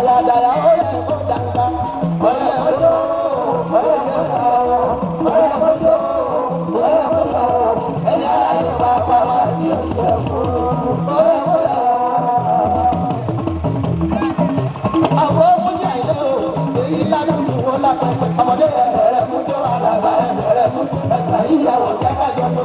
Dàyà ó yẹ kó dàgbà, ó yẹ kó jó, ó yẹ kó sọ, ó yẹ kó jó, ó yẹ kó sọ, ẹni aláyé bá pa wá ní oṣù ẹ̀fọ́, ó yẹ kó yọ. Àwọn ọmọdé àìlè o, èyí lálùkù wọn lápẹpẹ, ọmọdé ẹ̀rẹ̀ mú jó, àlàbà ẹ̀rẹ̀ mú, ẹgbà ìyàwó jẹ́kájọ́ tó.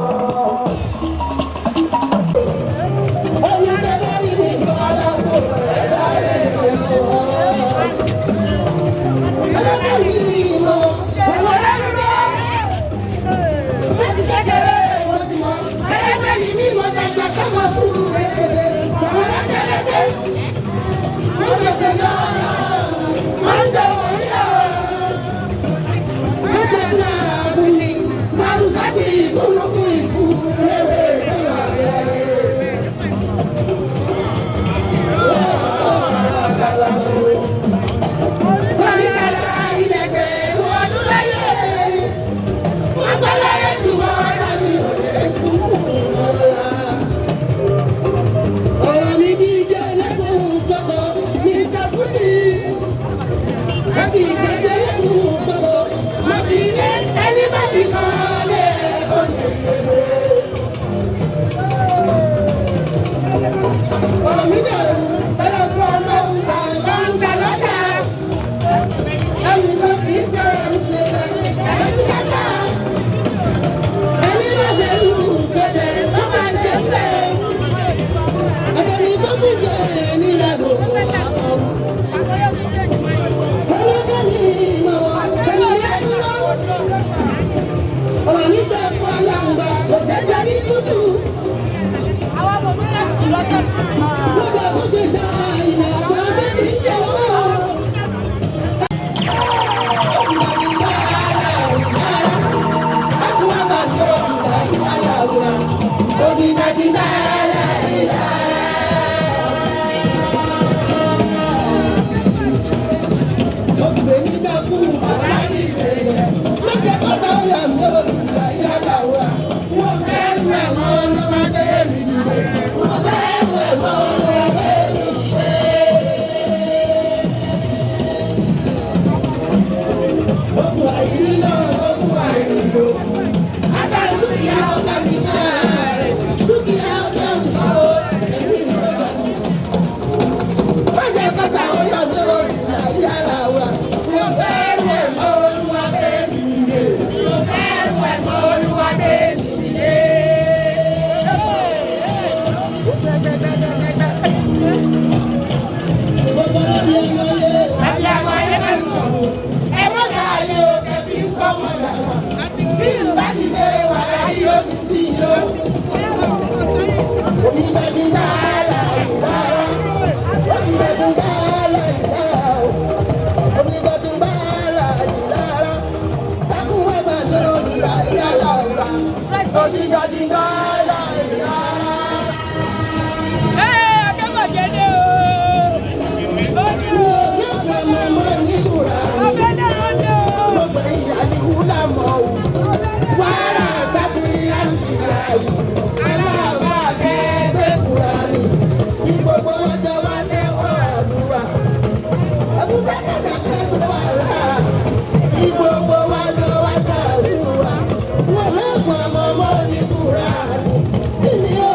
Thank you.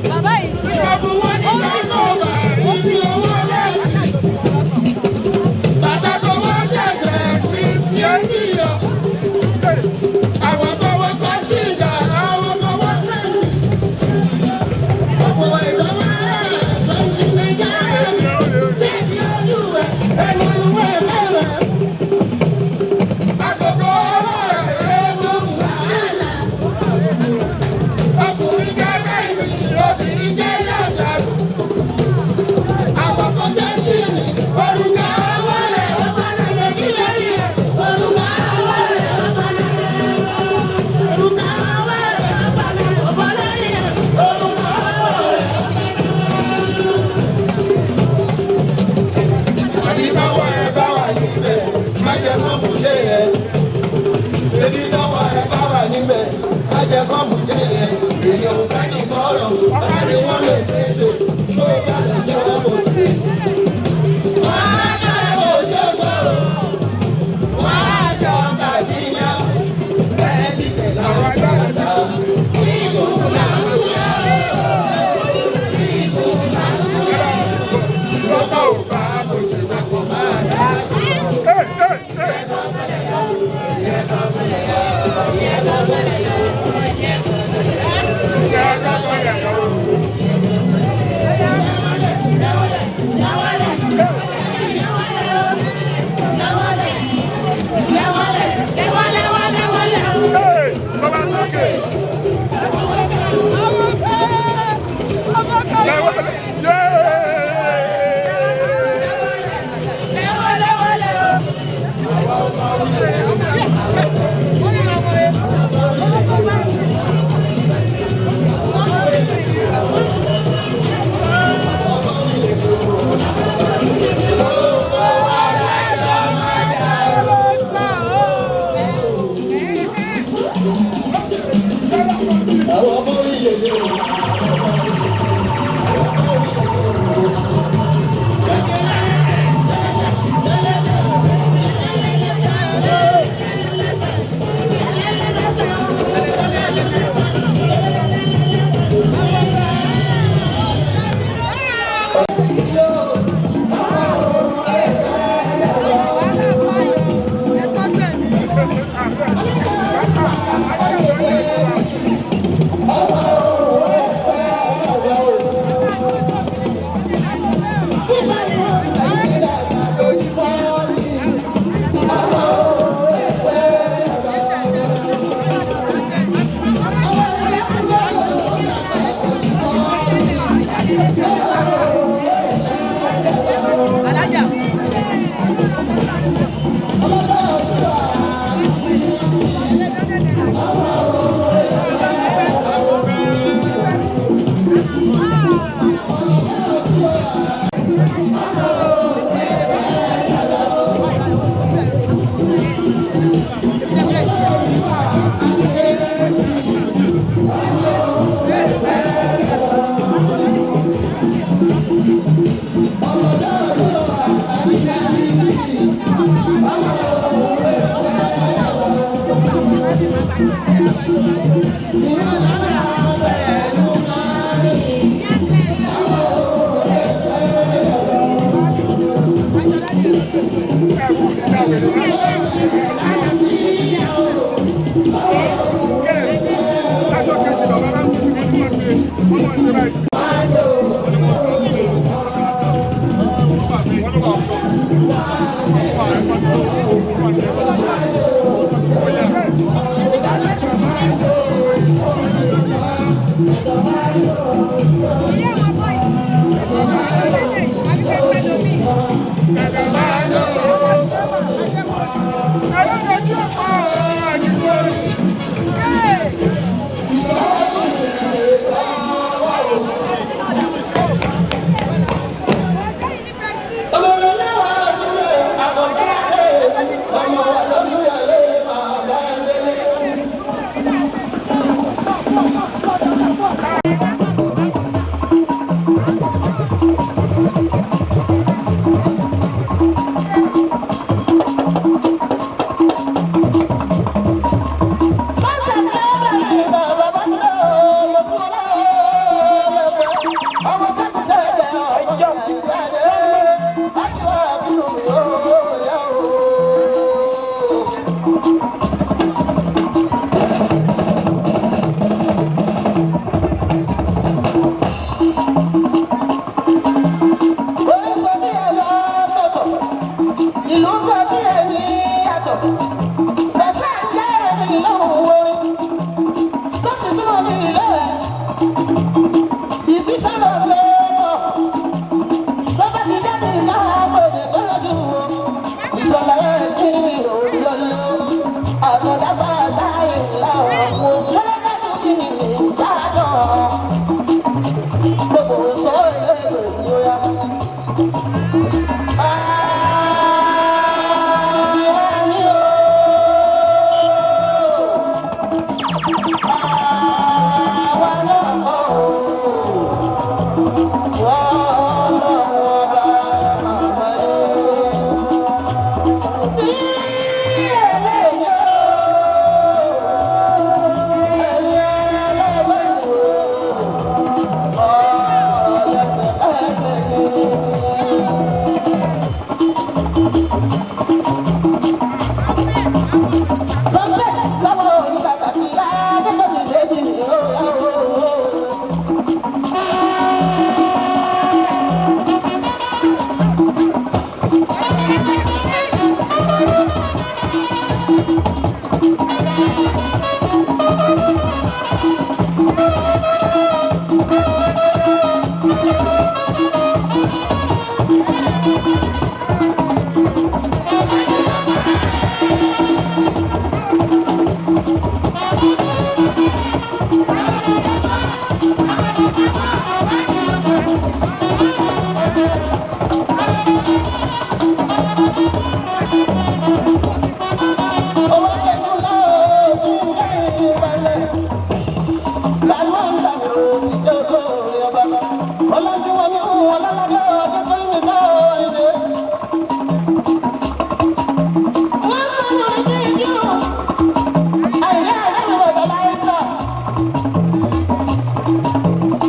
Bàbá yìí Àwọn tó wọ́n kọ́ sí ìjà, àwọn tó wọ́n kẹ́lù. Ọ̀pọ̀ ìjọba rẹ̀ sọ́jú Nàìjíríà. Ṣé kí ojú rẹ̀ ẹnu olúwẹ̀ mẹ́rẹ̀? Àkókò ọwọ́ rẹ̀ ló ń wàhálà. Ọkùnrin jẹ́ mẹ́sì, obìnrin jẹ́ yàtọ̀. Àwọn kan jẹ́ kìnnì, orúkọ ọwọ́ rẹ̀ ó bá Nàìjíríà rí ẹ̀. Orúkọ ọwọ́ rẹ̀ ó bá Nàìjíríà. Orúkọ ọwọ́ rẹ̀ ó bá Nàìjíríà. Orúkọ ọwọ́ rẹ̀ ó bá Nàìjíríà. Àní báwa ẹ bá wà níbẹ̀, má jẹ́ kán mú jẹ́ ẹ. Èdè báwa ẹ bá wà níbẹ̀, má jẹ́ kán mú jẹ́ ẹ. Èdè ò fẹ́ ní kọ́rọ̀, ọ̀rẹ́ wọn lè fèsì, tó bá lè jẹ́ wọn kò sí. Wọ́n á jẹ́ bó ṣe gbọ́ o, wọ́n á jọ kàdíyàn, bẹ́ẹ̀ ti tẹ̀ láwọn ṣáàtà. Ìlú là ń kúyà ìlú là ń kúyà. Lọ́kọ̀ ò bá bòjú wá kò máa dá.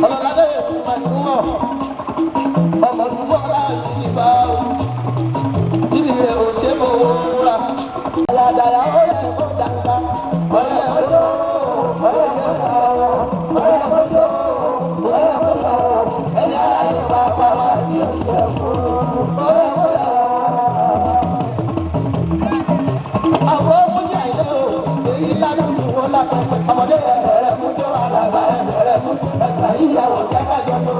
Ọlọ́ládé ìmọ̀ ọmọ ṣùgbọ́n láti ìbá o. Tíbi rẹ̀ ò ṣe fowó rà. Àyàdàyà ó yẹ kó dàgbà. Ọ̀rẹ́ ọjọ́ ọ̀rẹ́ yẹn sọ. Ọ̀rẹ́ ọjọ́ ọ̀rẹ́ ọjọ́ ẹni aráyé bá pa wá ní oṣù ẹ̀fọ́. Ọ̀rẹ́ ọjọ́. Àwọn ọmọdé àìlẹ́ o, èyí lánàá ni wọ́n lápẹ̀pẹ̀. Ọmọdé ẹ̀rẹ̀ mú jọ àlàbà ẹ̀rẹ̀ mú ẹgbà ìyàwó jẹ́kájọ́ tó.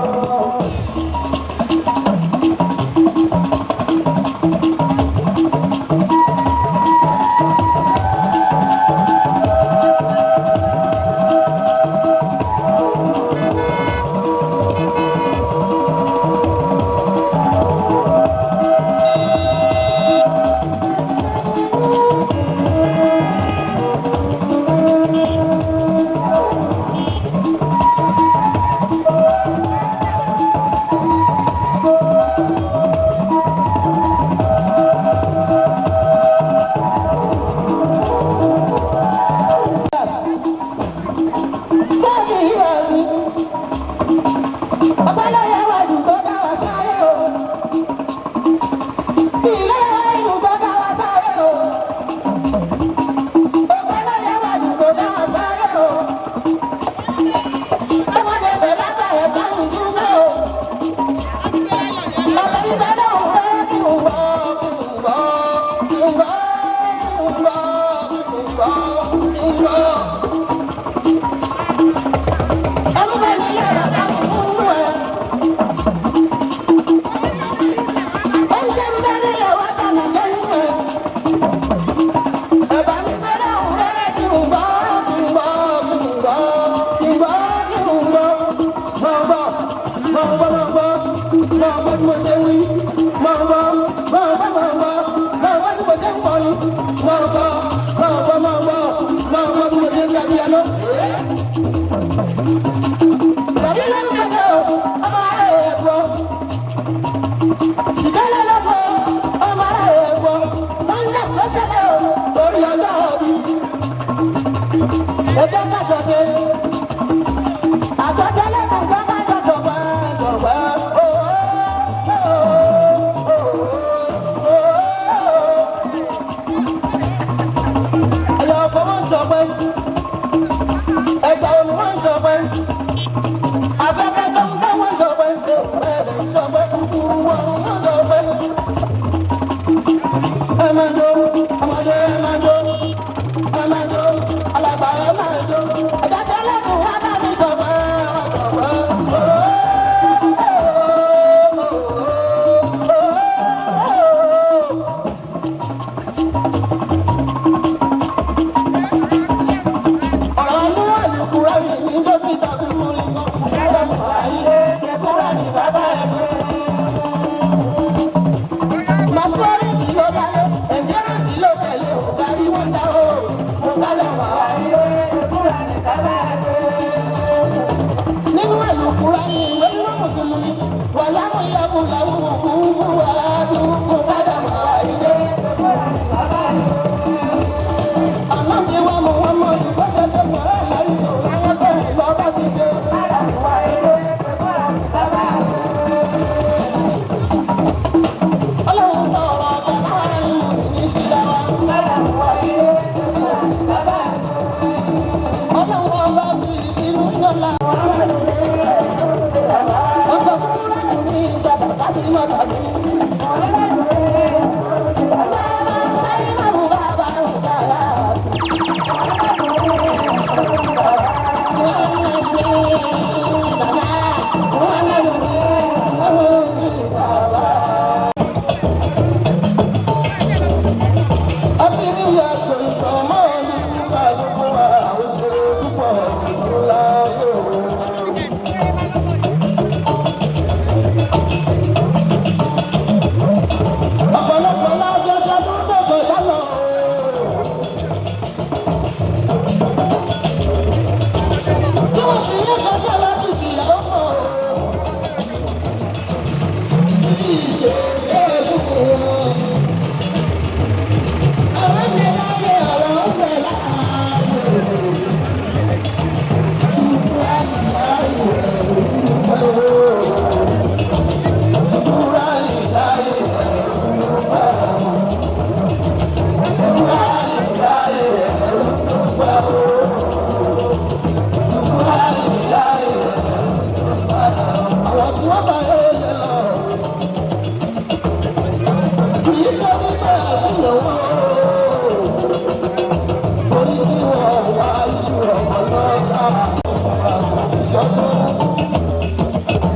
kọjá ìṣọ́tún.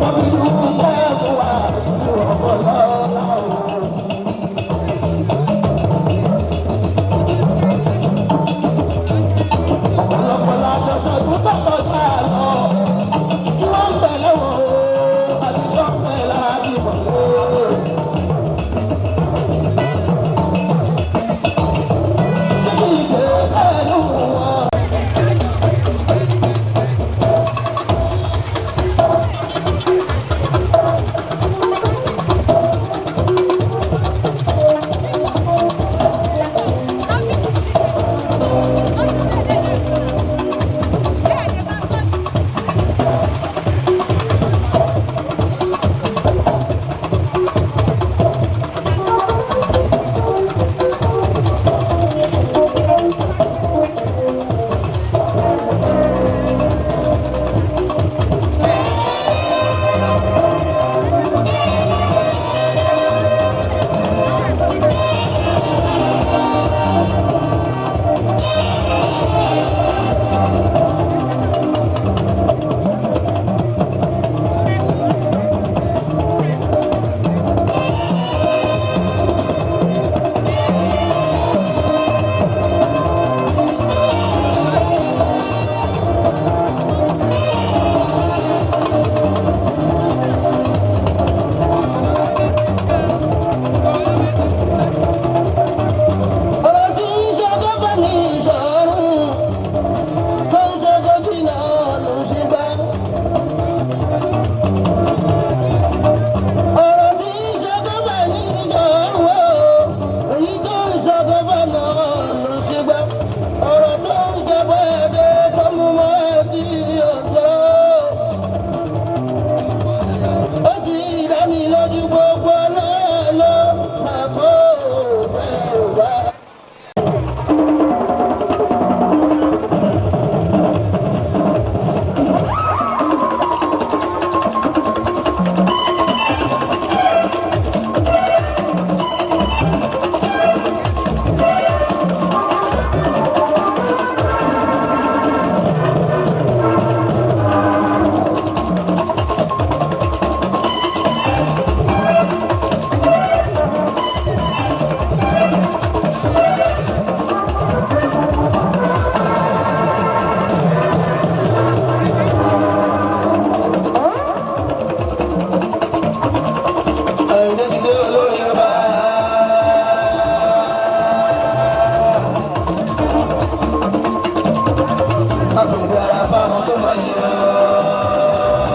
Wọ́n fi dúpẹ́ fún wa ìlú ọ̀pọ̀lọ́lá o. Ọ̀pọ̀lọpọ̀ lájọṣọdún tó kọjá lọ tí wọ́n ń bẹ̀ lẹ́wọ̀n o àti tó ń bẹ̀ láti mọ̀lẹ́. Tí kì í ṣe pẹ̀lú wọn. Ọ̀rọ̀ tí ń ṣe kókó ní ìṣòro tó ń ṣe kókó náà ló ń ṣe gbá. Ọ̀rọ̀ tí ń ṣe kókó ní ìṣòro èyí tó ń ṣe kókó náà ló ń ṣe gbá. Ọ̀rọ̀ tó ń ṣe bẹ́ẹ̀ tó mú mọ́ etí ọ̀dọ́. Ó ti dá mi lójú gbogbo náà ló máa kó bẹ́ẹ̀ wá. Àyìndé ti dé olórí ọba. Àpèrè ara fáwọn tó máa yẹ ọ́.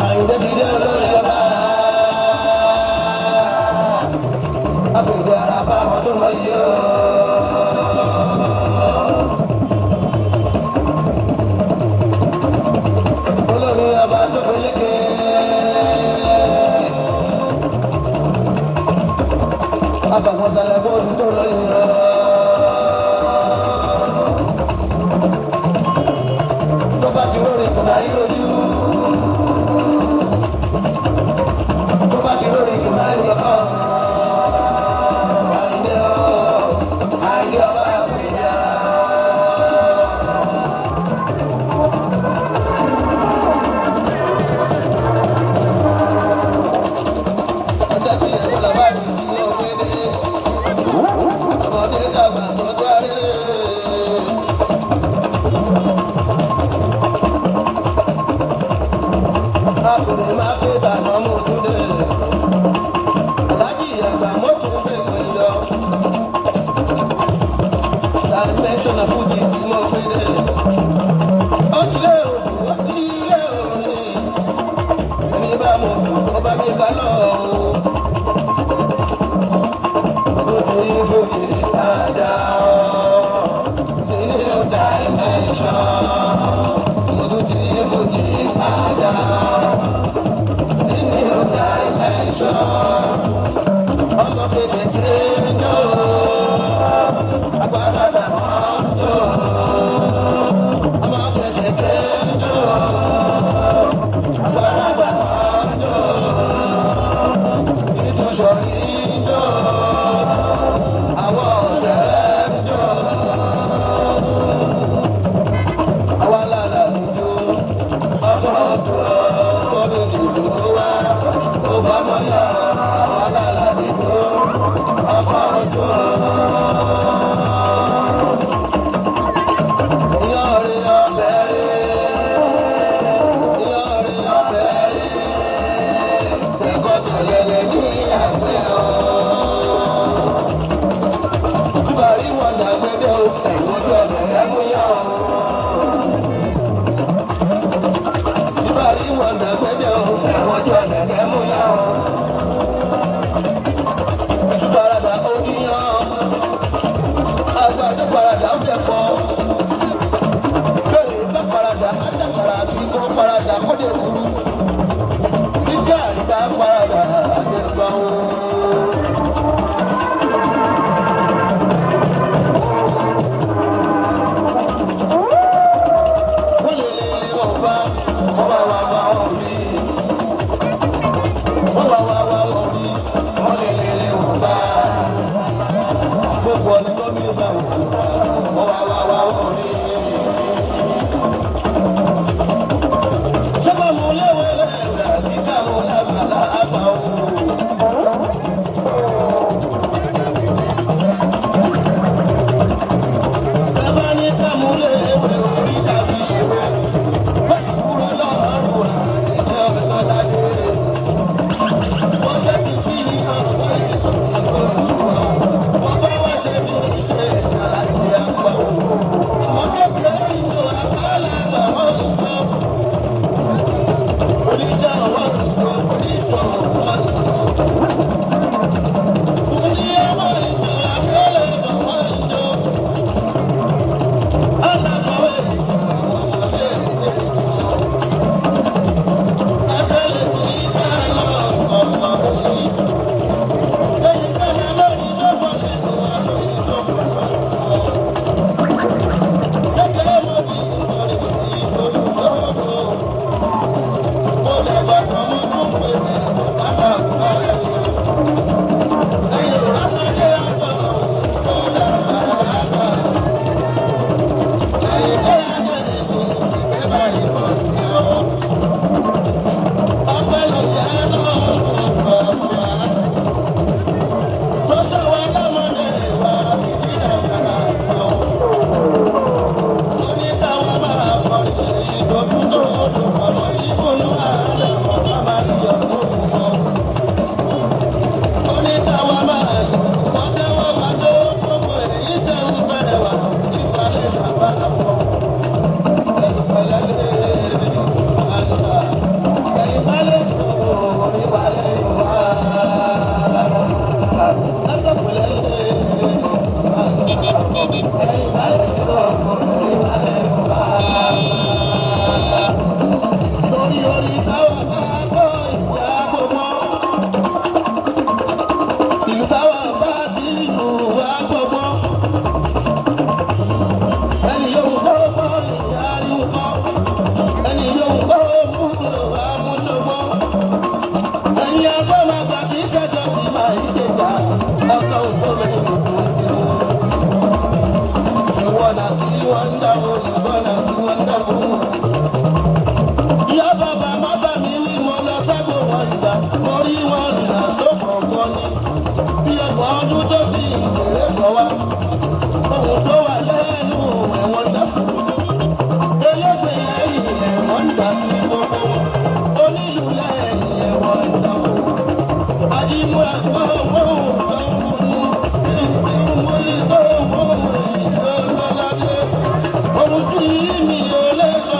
Àyìndé ti dé olórí ọba. Àpèrè ara fáwọn tó máa yẹ ọ́. Olórí ọba tó peléke. Abàmọ́sálẹ̀ bọ́ọ̀lù tó lọ́yìn lọ. Tó bá ti lórí kò máa yí lójú. Tó bá ti lórí kò máa yí lọ́kàn. Àyìndé o, Àyìndé ọba àpèjà. Ọjọ́ tí ẹ̀kọ́ làbá mi jí lọ pé dé. Ọmọdé dàgbà tọ́jú arére. Akùnrin máa ké tànà mú túndé. Aláàjì àgbà mọ́tò ń pè pé lọ. Dimension of Fuji tí mo pé dé. Ó ti lé òdù, ó ti lé òrìn. Ẹni bá mo dùn, ó bá mi ká lọ o. Àwọn ọ̀sẹ̀. dàgbẹ́dẹ́ o, ẹ̀wọ̀n ojú ọ̀nà ẹ̀ mú yàn o. Bíbá rí wọn dàgbẹ́dẹ́ o, ẹ̀wọ̀n ojú ọ̀nà ẹ̀ mú yàn o. Iṣu parada ó díyàn, àgbàdo parada ó dẹ̀kọ́. Bẹ́ẹ̀ni bá parada, á dàkàrà bí kò parada kó dé burú. Bí gàrí bá parada, á dé gbà ó. Wọ́n lè lè wọ́n bá, wọ́n bá wá wá wọ́n rí. Wọ́n wá wá wá wọ́n rí. Wọ́n lè lè lè wọ́n bá. Gbogbo ọ̀nà tó mi bá wọ́n wọ́n wá wá wá wọ́n rí. Ṣé kò mú léwé lẹ́wẹ̀ àbí ká mú lábàlá àgbà o? Bàbá ní ká mú léwé orí dàbí ṣèwé. Bẹ́ẹ̀ kúrò lọ́rùn àìjẹ́ ọlọ́ládé. Wọ́n jẹ́ kí sí ní ọ̀rọ̀ ìṣòro ìṣòro. Wọ́n bá wá ṣe mí ṣe àlàyé àgbà o. Àwọn kékeré ìlú àgbàlagbà wọ́n ń gbọ́. Oníṣẹ́ ọwọ́ ń gbọ́, oníṣẹ́ ọwọ́ ń gbọ́. Ní ọmọ ìjọ àgbàlagbà wọ́n ń gbọ́. Alákọ̀wé ìjọ àwọn ọmọdé ìjọ. Lórí orí táwa bá kọ́ ìyá gbogbo. Ìlú táwa bá ti lù wá gbogbo. Ẹni yóò kọ́ gbọ́ ìyá rí kọ́. Ẹni yóò kọ́ mú lò wá mú ṣogbó. Ẹ̀yin agbọ́ máa gbà kí ṣẹ́jọ́ kì máa ń ṣèjà. Ọkọ̀ ògbó mẹ́rin kò sí wọn. You wanna see wonderful, you wanna see wonderful. Ìyá bàbá má bà mí wí mo lọ ságbó wọn ìgbà mo rí wọn ìlà tó kọ̀ọ̀kan ni. Bí ọgbọ̀n ọdún tó fi ìṣeré bọ̀ wá. Ohun tó wà lẹ́nu ẹ̀wọ̀n dá fún mi. Elégbè lẹ́yìn ẹ̀wọ̀n dá sí gbogbo wọn. Onílù lẹ́yìn ẹ̀wọ̀n dá fún mi. Ajímúra gbọ́ ohun tó ń mú. Ìmúlẹ̀ tó ń mú ìṣòro lọ́dẹ. Ohun tí mi ò lè sọ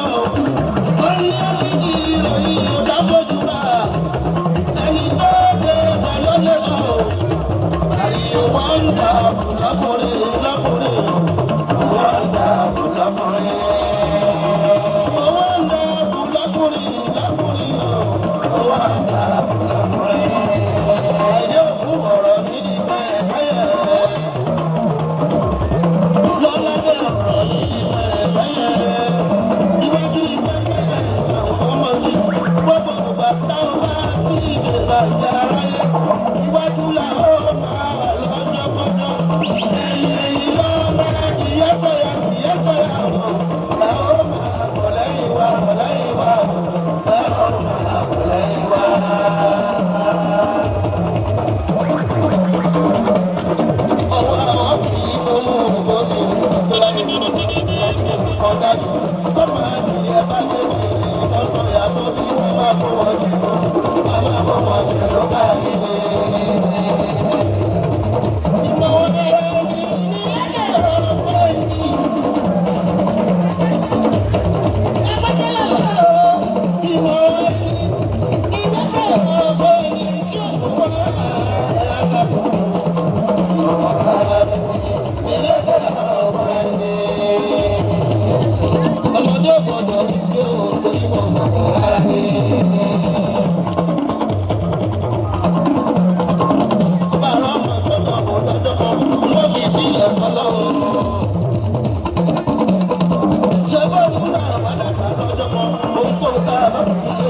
Ṣé bóun náà wà dàgbà lọ́jọ́ kan, ohunkóhun tá a bá fi ṣe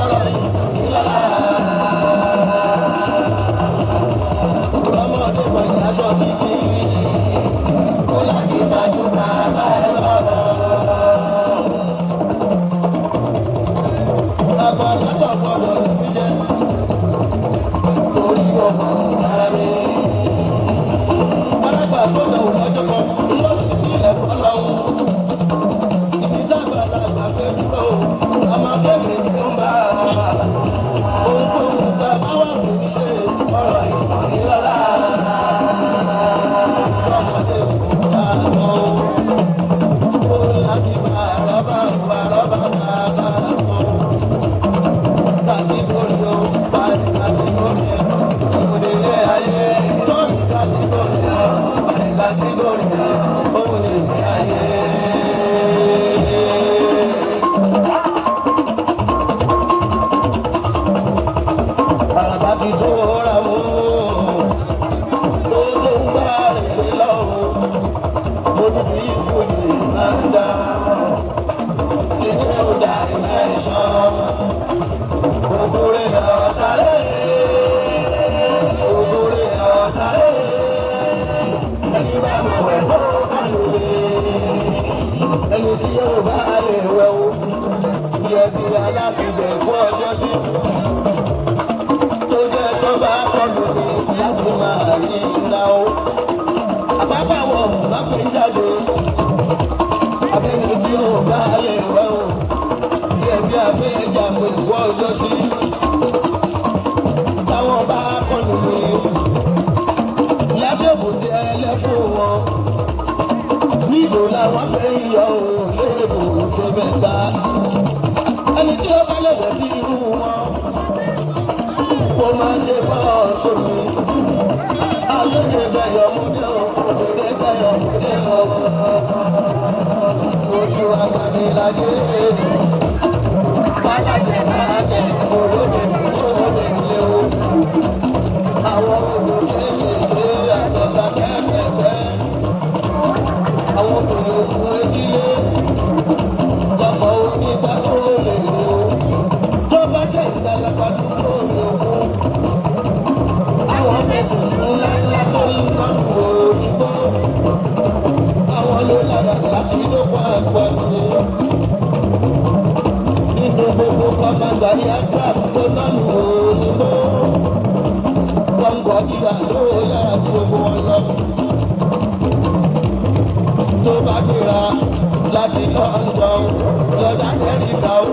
ọ̀rọ̀ yìí nílọ́lá. Ọmọdé pẹ̀lú aṣọ títí, kó láti ṣáájú bàbá ẹ lọ́rọ̀. Àgbàlagbà gbọ́dọ̀ ní jẹ́, torí ọmọ ara mi. Àgbàlagbà gbọ́dọ̀ lọ́jọ́ kan, ńlọ́dún sílẹ̀ fọlọ́hún. Ibi dàgbàlagbà fẹ́ dúró, àmọ́ kébè tó ń bá a. Ohunkóhun tá a bá wà fún ṣe ọ̀rọ̀ ìmọ̀nilọ́lá. Ọmọdé kò bá a mọ́ o. Ó láti bá rọ́bà wà rọ́bà bá a mọ́ o. Kàtígórì o, báyìí kàtígórì o, òun nílé ayé. Tọ́ọ̀nù kàtígórì o, báyìí kàtígórì o, òun nílé ayé. Bàbá ti tó ra mú, tó tó ń bá rèé lọ́wọ́, olùdí ìbòjì máa ń dá sí new dimension. Ògùrè ọ̀sálẹ̀, ògùrè ọ̀sálẹ̀, ẹni bá mọ̀ wẹ̀ kó kánú mi. Ẹni tí yóò bá lè wẹ̀ o, yẹ bí aláfidẹ̀ fún ọjọ́ sí. Tó jẹ́ tó bá kọlù mi láti máa rí iná o. Àbábàwọ̀ má pè ń jáde. Abẹ́ni tí yóò bá lè wẹ̀ o, yẹ bí abẹ́jà pé fún ọjọ́ sí. Táwọn bá kọlù mi lábẹ́ òkúté ẹlẹ́fún wọn. Níbo làwọn fẹ́ yọ ò lébò tó mẹ́ta. Ẹni tí ó bá lè wẹ̀ bí irú wọn, kó máa ṣe bọ́ sómi. Àgbègbè bẹ̀yọ̀ mú dé o, òdòdó bẹ̀yọ̀ mú dé o. Ojú àgbàdì lajẹ́. Bálájẹ̀ bálájẹ̀ olóde olóde lé o. Àwọn odò kéékèèké àtọ̀sà kẹ́kẹ̀kẹ́. Àwọn obìnrin òkun etílé. Lọ́kọ̀ onígbàgbọ́ lè lò ó. Tó bá ṣe ìdálẹ́pàá dúró ní òkun. Àwọn fẹ̀sùn sùn ńláńlá tó ń ná òyìnbó. Àwọn ló lára láti lóko àgbà mi. Nínú gbogbo kọ́mọ́sárì àgbà tó ná òyìnbó. Kọ́ńgọ́ gíga ló yára ju gbogbo wọn lọ. Tó bá gbéra láti London lọ́dọ̀ Amẹ́ríkà o,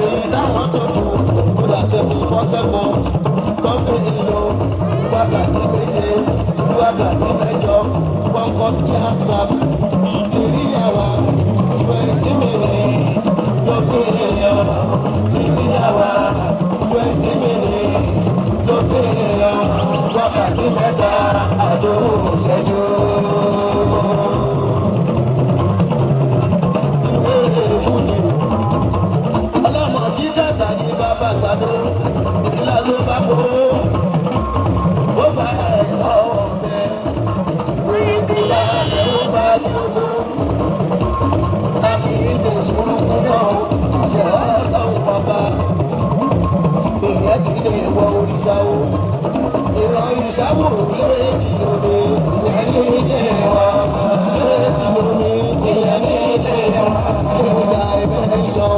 èyí táwọn tó kù kó dà 747 kọ́fí ń lo wákàtí 7 sí wákàtí 8 kọ́ńkọ́ kí á gbà 3 hours 20 minutes ló fi ń lọ 3 hours 20 minutes ló fi ń lọ wákàtí 3 àtòwò ìṣẹ́jú. Fújì ọlọ́mọ sí kàtà ní bàbá àgbàdo ìlà ló bá kó ó bá ẹ̀ lọ́wọ́ bẹ́ẹ̀ ìlà ló bá gbogbo a kì í lè ṣurúkú náà ṣe ọlọ́run bàbá ìyẹn ti lè wọ òrìṣà o ìran ìṣàwò létí omi ìyẹn ní ilé wa létí omi ìyẹn ní ilé wa ìyá ẹgbẹ́ sọ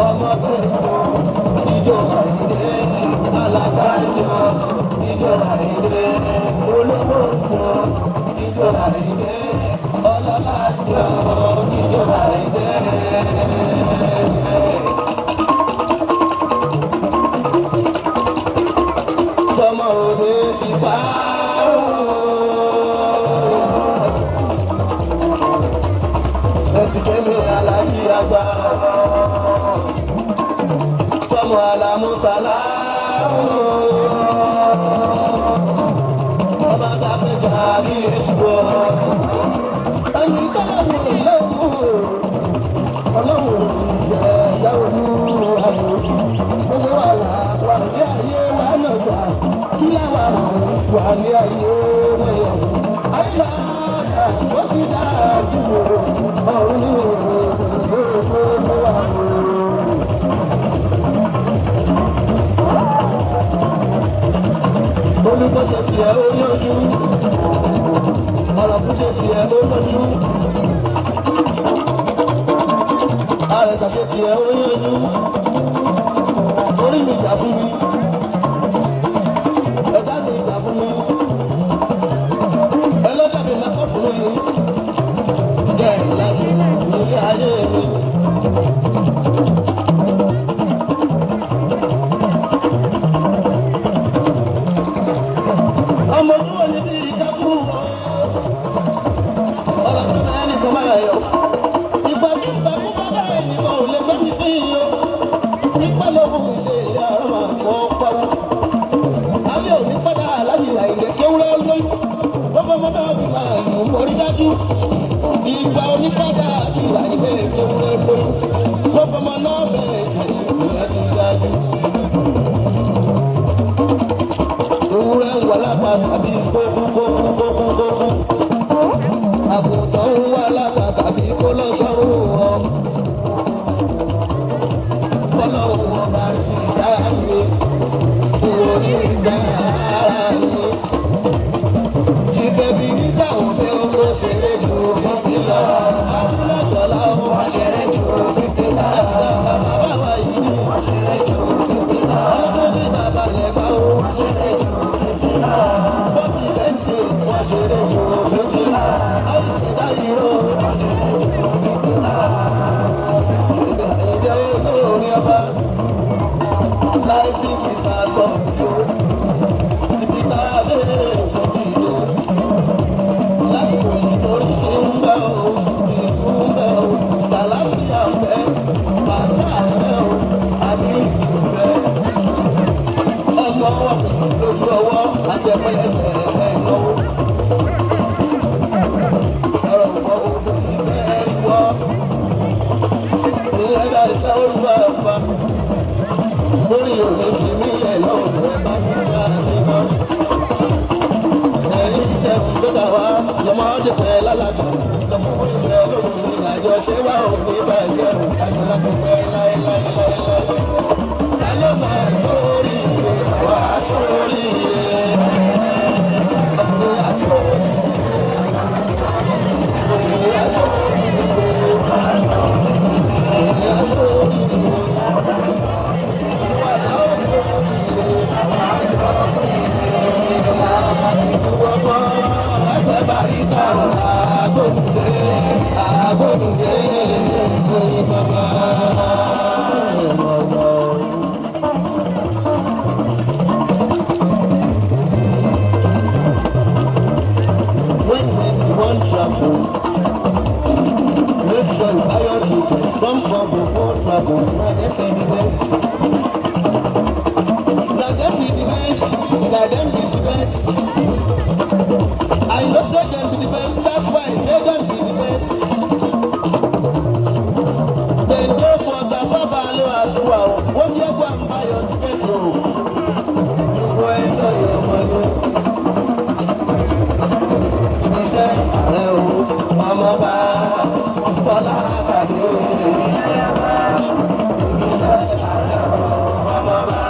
ọmọ tó ń bọ̀ ìjọ àìdè alágbájọ ìjọ àìdè olówó ń bọ̀ ìjọ àìdè ọlọ́lá ń bọ̀ ìjọ àìdè. Tọmọ òde sì pa ẹsìn kémi alájí àgbà tọmọ alámúsálá ọba tàbíjà bí èṣù ẹni tọ́lọ́mù lẹ́mú ọlọ́run ìṣẹ̀dá olúwa gbogbo wa là wà ní ayé wa náà gbà kí láwa wà ní ayé wọ̀nyẹn. Ayé ó ti dájú ọ̀run ní gbogbo wa o. Olùkọ́ṣe tiẹ̀ ó yọjú, ọ̀rọ̀kúṣe tiẹ̀ ó yọjú, àrẹ̀sàṣe tiẹ̀ ó yọjú, orí mi jà fún mi, ẹ̀dá mi jà fún mi, ẹlọ́dà mi máa kọ́ fún mi, jẹ́ láti ní ayé mi. Ọmọ ojú wo ni bí ìjákú ọ̀rọ̀ tó bẹ́ẹ̀ nìkan máa yọ. Ìgbà tí ìgbà kú bàbá ẹnìkan ò lè gbé mi sí iyo. Nípa lóhùn ìṣe ìyá ọ̀rọ̀ máa fọ́ pawó. Ayé òní padà láyé àìlè kéwúrẹ́ lóyún. Bọ́bá ọmọ náà bí máa lù mórí dájú. Ìgbà onípadà bí àìlè kéwúrẹ́ lóyún. Bọ́bá ọmọ náà bẹ̀rẹ̀ ṣe ìyẹn dájú. Ewúrẹ́ ń wà lápá tàbí kókú kókú kókú kókú. Àgùntàn ń wà lápá tàbí kó lọ sọ́run wọn. Bọ́lọ́hún wọn bá rí ìdá mi, ìwò ní ìdá ara mi. Ṣìkẹ́bí ní sáwọn pé ó kó ṣeré ju fífi lọ. Abúlé sọ̀lá ó wọ́n ṣeré ju fífi lọ. Ẹ̀sán bàbá bàbá yìí wọ́n ṣeré ju fífi lọ. Ọlọ́dún ní bàbá lẹ́gbàá ó wọ́n ṣeré ju fífi lọ. Bọ́bí bẹ́ńsì wọ́n ṣeré ju fífi lọ. Àìjẹ́dá ìró wọ́n ṣeré ju fífi lọ. Ìjẹ́ olórin ọba láì fi kì í sàgbọ̀ yó. Ibi tá a lè kọ́ ìlú láti òyìn torí ṣe ń bẹ́ o, ìlú ń bẹ́ o, tàlàfíà ń bẹ́, pàṣẹ ń bẹ́ o, àbí ìlú ń bẹ́. Ọmọ ọwọ́ lójú ọwọ́ àjẹpẹ́lẹsẹ̀ ẹ̀ náwó. Ọ̀rọ̀ fọ́ odò ìbẹ́ wọ́. Ìyẹn dá iṣẹ́ olúwa fa. Lórí òní fi mí lẹ̀ lọ́wọ́ ẹ bá mi sáà nínú ẹ̀yin tẹ̀ ń gbọ́dọ̀ wá lọ́mọdé pẹ́ lálàgbà lọ́kùnrin pẹ́ lóbìnrin àjọṣe wa ò ní bàjẹ́ ò àjọ láti pẹ́ láéláéláé. Ta ló máa sórí ire wá sórí ire ọkùnrin àti orí ire obìnrin àti orí ire obìnrin àti orí ire wà láwọn sórí ire. When next you wan travel, make sure you buy your ticket from Congo for travel. Na dem be the best. Na dem be the best. Na dem be the best. I know say dem be the best. That's why I say dem be the best. Dem go for Tafa Balewa Aṣuwa o. Wọ́n yẹ kó and buy your ticket o. You go enjoy your money. Iṣẹ́ rẹ̀ o, ọmọ bá Bọ́lá kàdé. Iṣẹ́ rẹ̀ o, ọmọ bá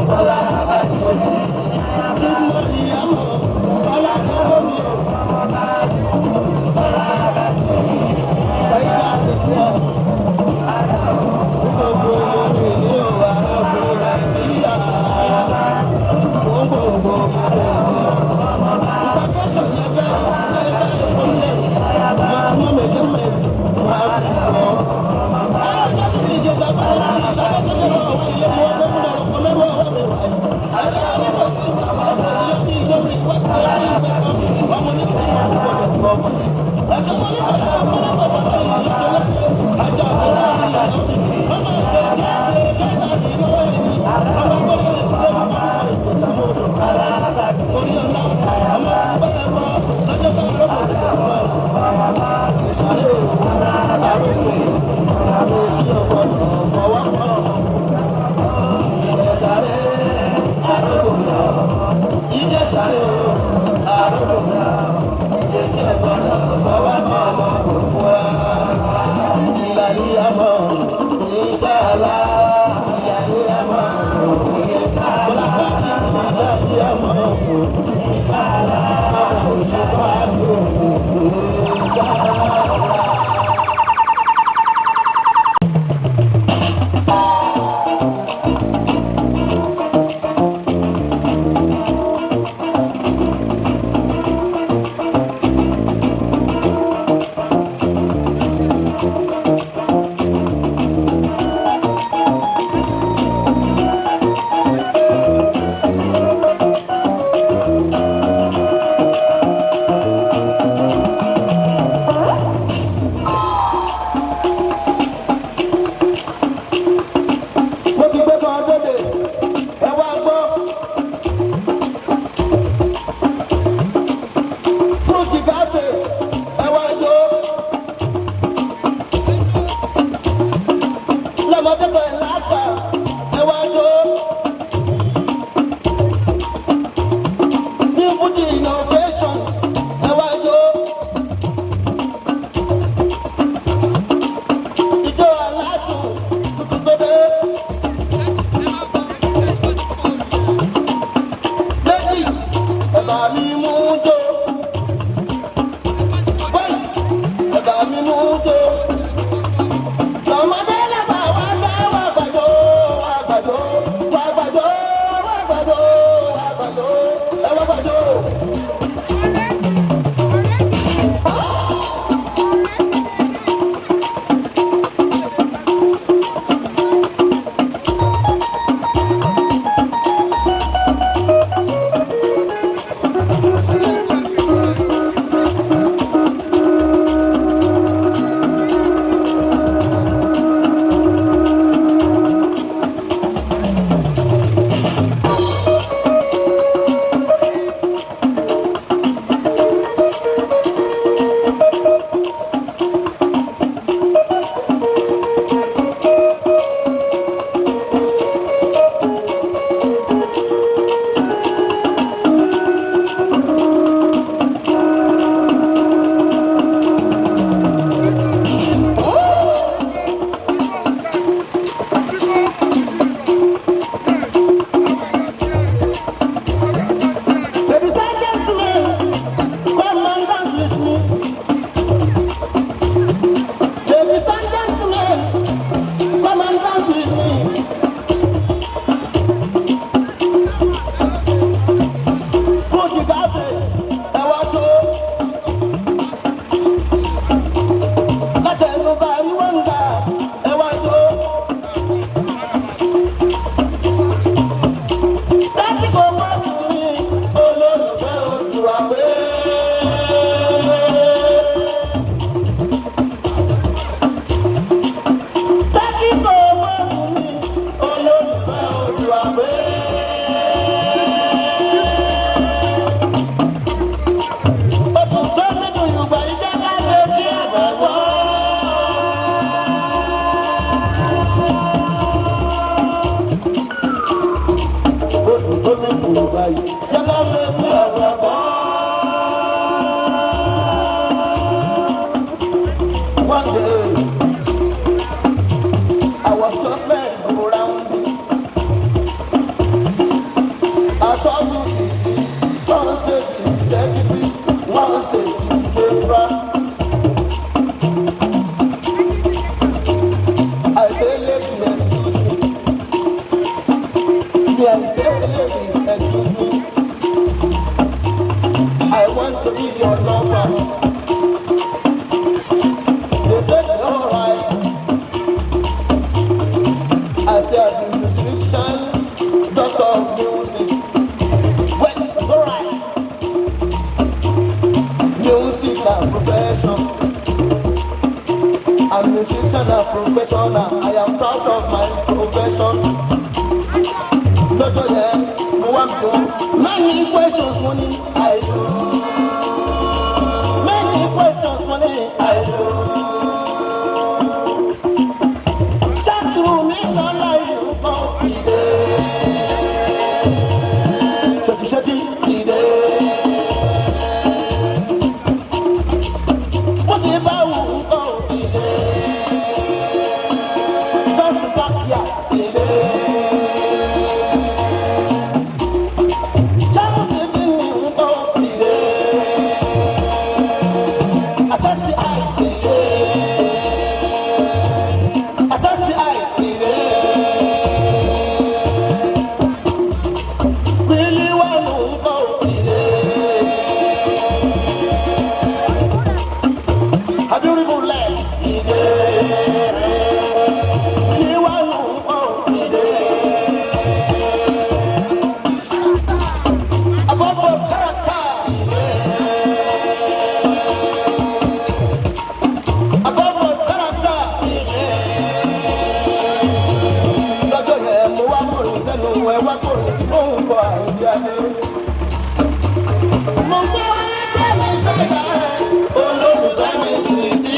Bọ́lá kàdé. Tí mo rí àmọ́, Bọ́lá kọ́kọ́ mi o. Ṣáídà ti kú ọ. Gbogbo mi ní o, arábìnrin Nàìjíríà. Fún gbogbo mi. Ìjẹsàrè o, àrùn. báyìí. Jẹ́ ká fẹ́ sí àgbà bọ́. One day, I was just meant go round. I saw you, one says secretary, one says paper. I say, lady, excuse me. Me, I say, lady, excuse me. I want to be your lover. They said, all right. I say, I'm a musician, doctor of music. Well, it's all right. Music and profession. I'm musician and professional. I am proud of my profession. Lọ́jọ́ yẹn, mo wá mi wọn. Many questions wọ́n ní I do. Many questions wọ́n ní I do. Ṣáàtúrú mi lọ́la ìlú kan ìdè. Ṣèkìṣẹ́kì ìdè. Mo sì bá wù ú kọ́ ìdè. Dọ́sù bákíà ìdè. Ṣáàtúrú mi ń kọ́ ìdè. Àṣàṣì àìsè. Àṣàṣì àìsè. Wílí wà ló ń kọ́ ìdè. A beautiful legs. Ìdè. Wílí wà ló ń kọ́ ìdè. Above all character. Ìdè. Above all character. Ìdè. Lọ́jọ́ yẹn mo wá kọrin sẹ́nu ẹ wá kọrin tí mò ń kọ àìdí adé. Mo gbọ́ ẹgbẹ́ mi sẹ́yà olólùfẹ́ mi sì tí.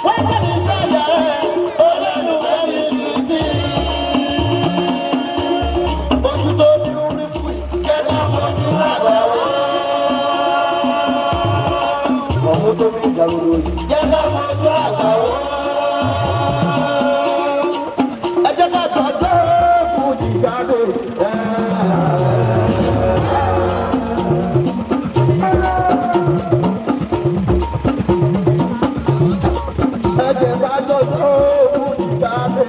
Wọ́n gbé mi sẹ́yà olólùfẹ́ mi sì tí. Ojú tó bí orí fún ìjẹ́ ká fojú àgbà wò. Ọmú tó bí ìjàrúdò yìí jẹ́ ká fojú àgbà wò. Ẹ jẹ́ ká tọ́jú fújì jáde. Ẹ jẹ́ ká tọ́jú fújì jáde.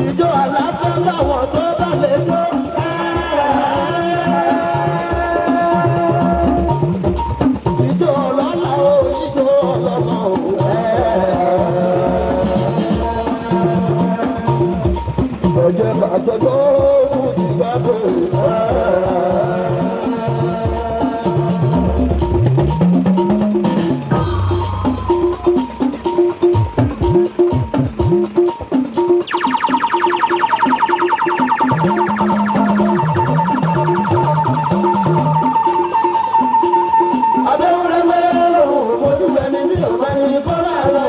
Ìjọ àlàáfíà báwọn tó bá lè jó. Ìjọ ọlọ́lá o, ìjọ ọlọ́mọ o. Ẹ jẹ́ ká jọjọ́ fújì jáde. Abẹ́wúrẹ́wẹ́ lòun ò bójú ẹni bí òun ẹni kọ́ máa lọ.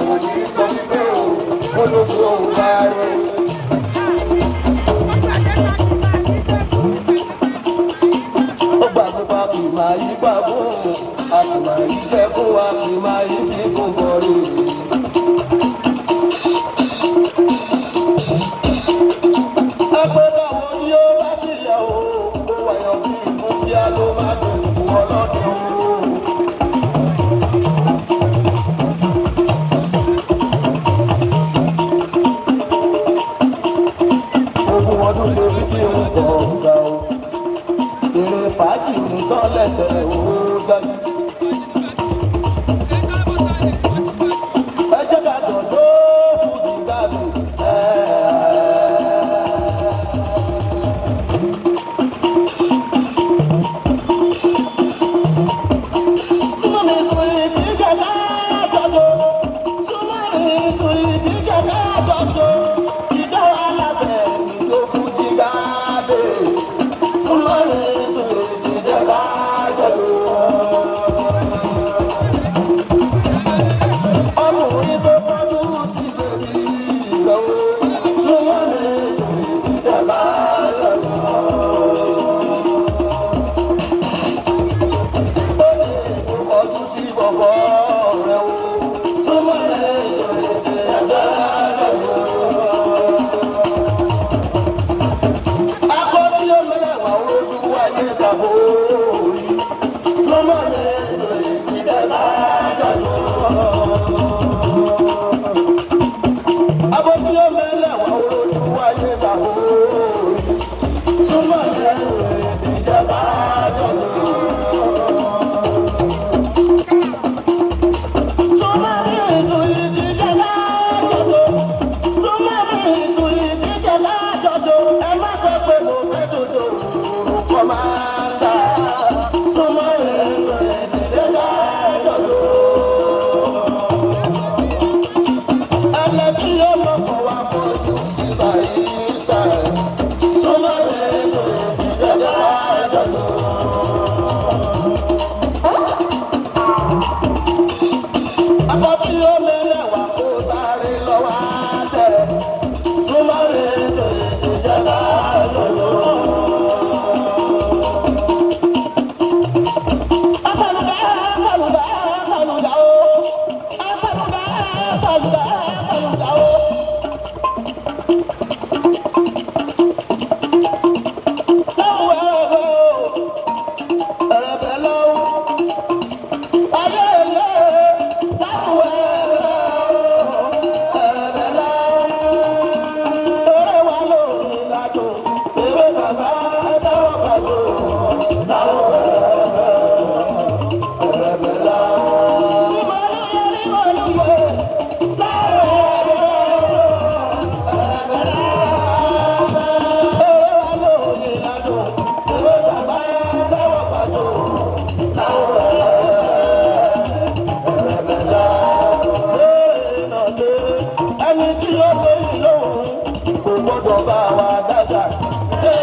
Àwọn yìí sọ wípé o, ológun òun bá rẹ̀. Ó gbàgbé pa kì máa yí pàbó, a kì máa yí fẹ́ fún wa kì máa yí fi kún bọ̀rẹ̀. Ẹgbẹ́ báwo ni ó bá sì yẹ o, ó wáyọ̀ bí ìfúnfíà ló máa dùn kú ọlọ́dún o. Ogún ọdún tèmi tí ń bọ̀ ọ̀gá o. Èrè fàájì ń tán lẹ́sẹ̀ ó dájú. Ẹ jẹ́ ká dọ̀dọ̀ fújì gbádùn. Súnmọ́ mi sùn ìdíjà ká jọjọ. Súnmọ́ mi sùn ìdíjà ká jọjọ. Ìjọ alábẹ̀ ìjọ fújì gbádùn. Súnmọ́ mi sùn ìdíjà ká jọjọ. Ọkùnrin tó kọjú sí bèbí ìgbàwó. Súnmọ́ mi sùn ìdíjà ká jọjọ. Ojú sí bọ̀bọ̀ rẹ̀ o, súnmọ́ mi sùn ìdíjà ká jọjọ. Akọ́bí ọmọlẹ́wà ojú ayé tàbó orí. Súnmọ́ mi sùn ìdíjà ká jọjọ. Abọ́bí ọmọlẹ́wà ojú ayé tàbó orí. Súnmọ́ mi sùn ìdíjà ká jọjọ. Súnmọ́ mi sùn ìdíjà ká jọjọ. Súnmọ́ mi sùn ìdíjà ká jọjọ. Ẹ má sọ pé mo fẹ́ sódò kọ́ máa ń dà. Súnmọ́ mi sùn ìdíjà ká jọjọ. Ẹlẹ́tí yóò mọ̀ kọ́ wa kojú sí barista. Súnmọ́ mi sùn ìdíjà ká jọjọ. Akọ́bí yóò mẹ́lẹ̀wà kó sáré lọ́wọ́ tẹ̀. Súnmọ́ mi sùn ìdíjà ká jọjọ. Apàlùdà, apàlùdà, apàlùdà o. Apàlùdà, apàlùdà, apàlùdà o. Lọ́wọ́ ẹ̀rẹ̀bẹ̀ o, ẹ̀rẹ̀bẹ̀ lọ́wọ́. Ayé ilé, lọ́wọ́ ẹ̀rẹ̀bẹ̀ o, ẹ̀rẹ̀bẹ̀ lọ́wọ́. Eré wa lórí ládùn, ewé bàbá táwọn bàjọ́. Lọ́wọ́ ẹ̀rẹ̀bẹ̀ o, ẹ̀rẹ̀bẹ̀ lọ́wọ́. Nímọ̀lúyẹ, nímọ̀lúyẹ, lọ́wọ́ ẹ̀rẹ̀bẹ̀ o, ẹ̀rẹ̀bẹ̀ lọ́wọ́. Eré wa lórí ládùn, ewé bàbá táwọn bàjọ́. Lọ́wọ́ ẹ̀rẹ̀bẹ̀ ẹni tí ó lóyún lóhùn kò gbọ́dọ̀ bá wa dáṣà. Tí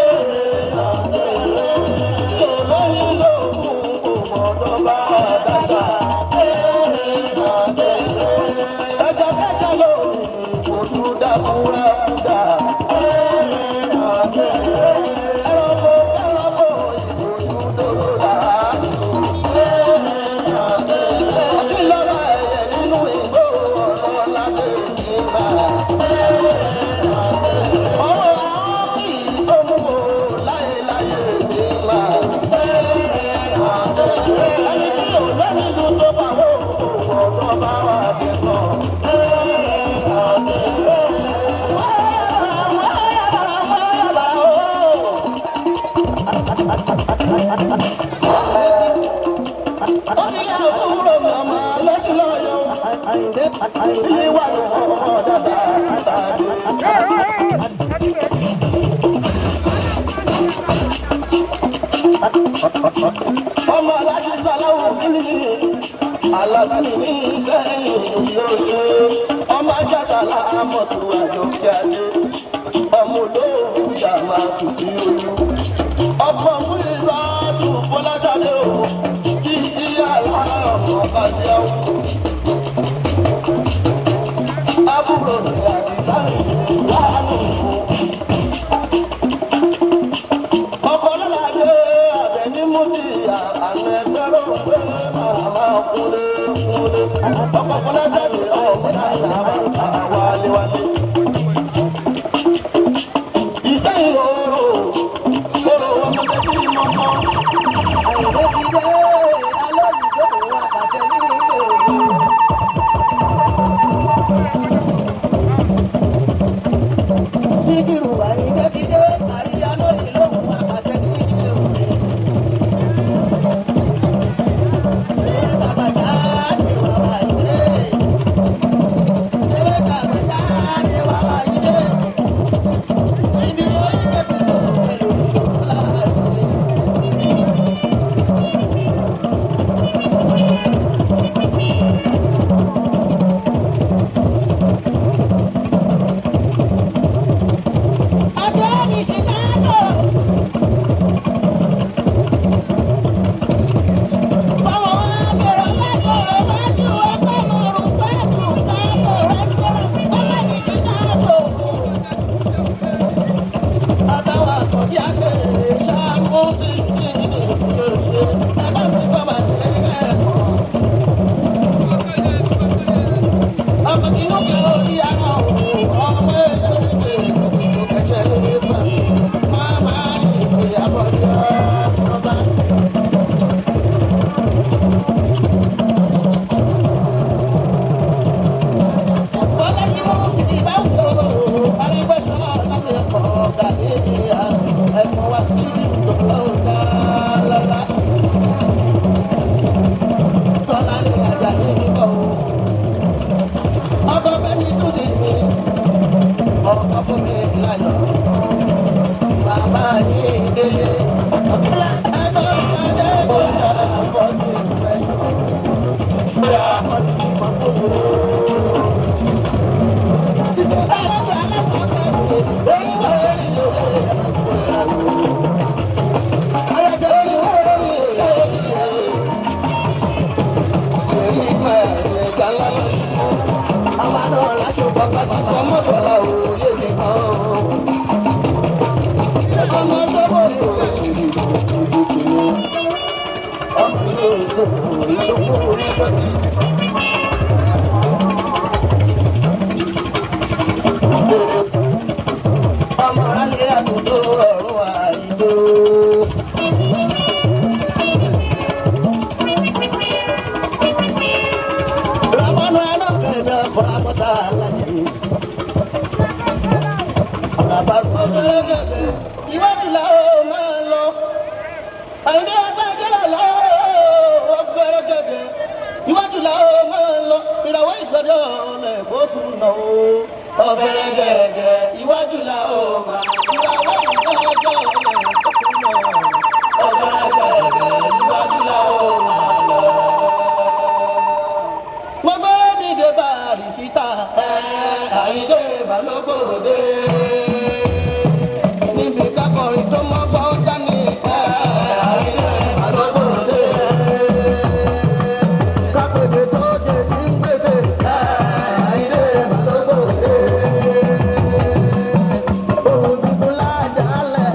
ó lóyún lóhùn kò gbọ́dọ̀ bá wa dáṣà. Ẹja kẹja lóhùn kò tún dákúrẹ́kúdà. Ẹranko kẹranko ìbòjú dòdò dàá. Kí lọ́rọ̀ ẹ̀yẹ nínú ìgbó ọ̀rọ̀ láti ìgbà? Ọ̀rọ̀ àwọn kì í tó mú o láyéláyé nígbà. Ẹni tí ò lẹ́nu ìlú tó bá wò ó ọ̀rọ̀ bá wà dẹ́kọ̀. Onílé àbúrò mi ọmọ lẹ́sìn lọ́yọ̀. Ilé wà ní ọmọ dáadáa sáájú. Ọmọ aláṣẹ sàláwù kíni ní alábí ní sẹ́yìn yóò ṣe. Ọmọ ajá sàlá mọ̀tò àjọkẹ́ adé. Ọmọ olóògùn ṣàmà tùtù olú. Ọkọ̀ mú ìbádùn Fọláṣadé o. Títí àlá ọmọ kàdé o. mú ti àná ẹgbẹ́ ló ń pè màmá kúlé kúlé. Ọkọ̀ fọlẹ́sẹ̀ mi ọmọ náà bàbá wálé wálé. Ìsẹ́yìn oòrò oòrò ọmọ tẹ́bí mọ́kọ́. Àyìndé ti dé, alóyìnbó àpàtẹ ní ìlú. Síkírù Àyìndé ti dé, àríyá lóyìn lóhùn àpàtẹ ní ìlú. Eré tàbàjá ni wàá Àyìndé. Eré tàbàjá ni wàá Àyìndé. Ibi orí kẹ́kẹ́ tó pẹ̀lú ìlú láàárín. Ọmọ inú kí orí àwọn ọmọ ẹgbẹ́ ìgbẹ́ ìgbẹ́ máa ìyàbọ̀jọ́ ọba. Bọ́lá yìí mú kìdí bá wò ó, arígbẹ́sọ̀ láti ẹ̀kọ́ gàdé ẹ̀kọ́ wá sí ìdòwò lọ́la. Tọ́lá ní Àjàyí níbọ̀ o. Ọkọ̀ Fẹ́mi tún lè mi, ọkọ̀ fún mi láyọ̀. Bàbá yìí délé. Ẹ̀dọ́ ìṣẹ̀dẹ̀ bọ́lá àfọ́jú ìfẹ́. Ọmọ alẹ́ àdúgbò ọ̀run àìdó. Ramọ́nù ẹlọ́kẹ̀dẹ̀ fọ́lámọ́tà alájẹ. Àlàbàrú. Ọ̀fẹ́rẹ́ gẹ̀gẹ̀ iwájú la ó máa lọ. Àyìndé agbájẹ́lá la ó ọ̀fẹ́rẹ́ gẹ̀gẹ̀ iwájú la ó máa lọ. Ìràwọ̀ ìgbọ́dọ̀ ọ̀lẹ̀ kó sùn náà ó. Ọ̀fẹ́rẹ́ gẹ̀gẹ̀ iwájú la ó máa lọ. Ìràwọ̀ ìgbọ́dọ̀ ọ̀lẹ̀ kó sùn náà ó. Ọ̀fẹ́rẹ́ gẹ̀gẹ̀ iwájú la ó máa lọ. Mo gbọ́dọ̀ mi dé Bàrísítà, Àyìndé Balógbòde. Níbi kákọrin tó mọ́ gbọ́ dání, Àyìndé Balógbòde. Kápẹ́dé tó jẹ ti ń gbèsè, Àyìndé Balógbòde. Ohun dúdú lájàlẹ̀,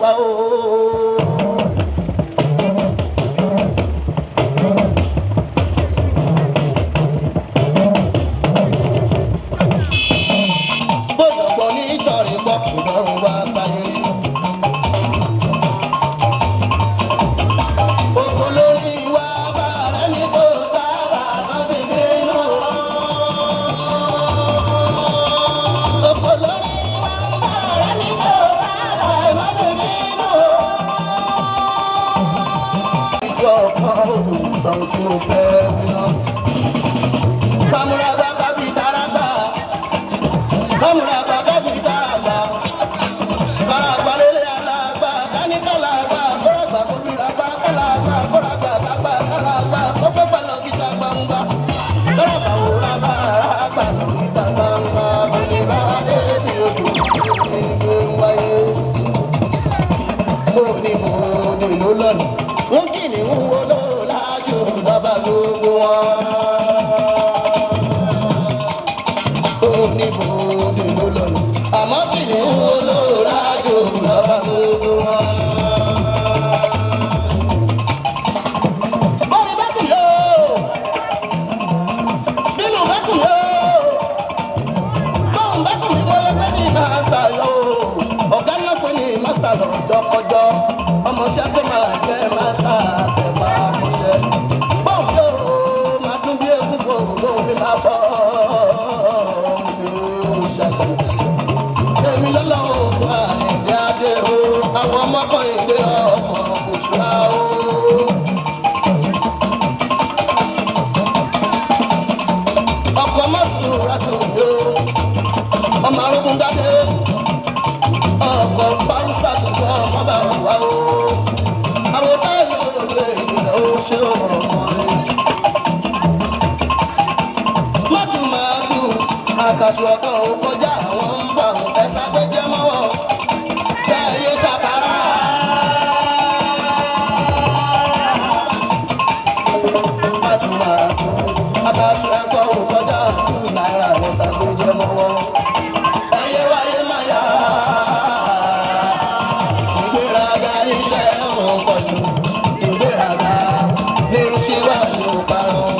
wá o. Bóyá ọ̀pọ̀ ní ìtọ̀rí pọ̀ kò lọ́rùn wá sáyé. Oko lórí wa bá rẹ̀ ní kó bá bàbá fi bínú. Oko lórí wa bá rẹ̀ ní kó bá bàbá fi bínú. Ìjọ kan olùsọ tí mo fẹ́ wí náà. Kámúra gbá kábí tara gbà. Kámúra gbá kábí tara gbà. Káràgbá lélẹ̀ alágbá, káníkàlágbá, kóràgbá kóbìràgbá, kálàgbá, kóràgbá ságbá, kálàgbá, kópẹ́pẹ́ lọ síta gbangba. Káràgbá wòrà bá àràgbà níta gbangba, kò bá wá débi odò, ìgbé ń wáyé. Ó ní bòde ló lọ́nà, wọ́n kì ní ń wo ló lájú bàbá gbogbo wọn. Ó ní bòde ló lọ́nà, àmọ́ kì ní ń wo ló lájú bàbá gbogbo wọn. Bọ́ọ̀lù bá kùn yóò, bínú bá kùn yóò, bọ́ọ̀lù bá kùn mí wọlé pé ní màsà yóò. Ọ̀gá náà pé ní màsà lọ́jọ́kọjọ́, ọmọọṣẹ́ tó máa jẹ́ màsà tẹ̀wá mọṣẹ́. Bọ́ọ̀lù yóò máa dún bí egun bò lóun mi máa fọ́ mi ò ṣẹlẹ̀. Èmi lọ́lọ́run fún Àyìndé Adé o, àwọn ọmọkùnrin ọmọ òṣùwà o. Ọkọ̀ mọ́sùn rásù mi o, ọmọ arógún dáadé, ọkọ̀ fáwùsà tuntun ọmọ bá wà o. Àwọn táyà olè ìgbìlẹ̀ ó ṣe ọmọ rẹ̀. Mọ́tùmáàtù àkàṣù ọkọ̀ ò kọjá àwọn ń bà wọ́n ẹ̀sà gbẹ́jẹ́ mọ́wọ́. Kẹ́yẹ ṣàkàrà. Mọ́tùmáàtù àkàṣù ẹ̀kọ́ ò kọjá 2 náírà ẹ̀sà gbẹ́jẹ́ mọ́wọ́. Ẹyẹ wáyé máa yá. Ìgbéraga níṣẹ́ òun pọ̀ jù. Ìgbéraga ní síwájú parun.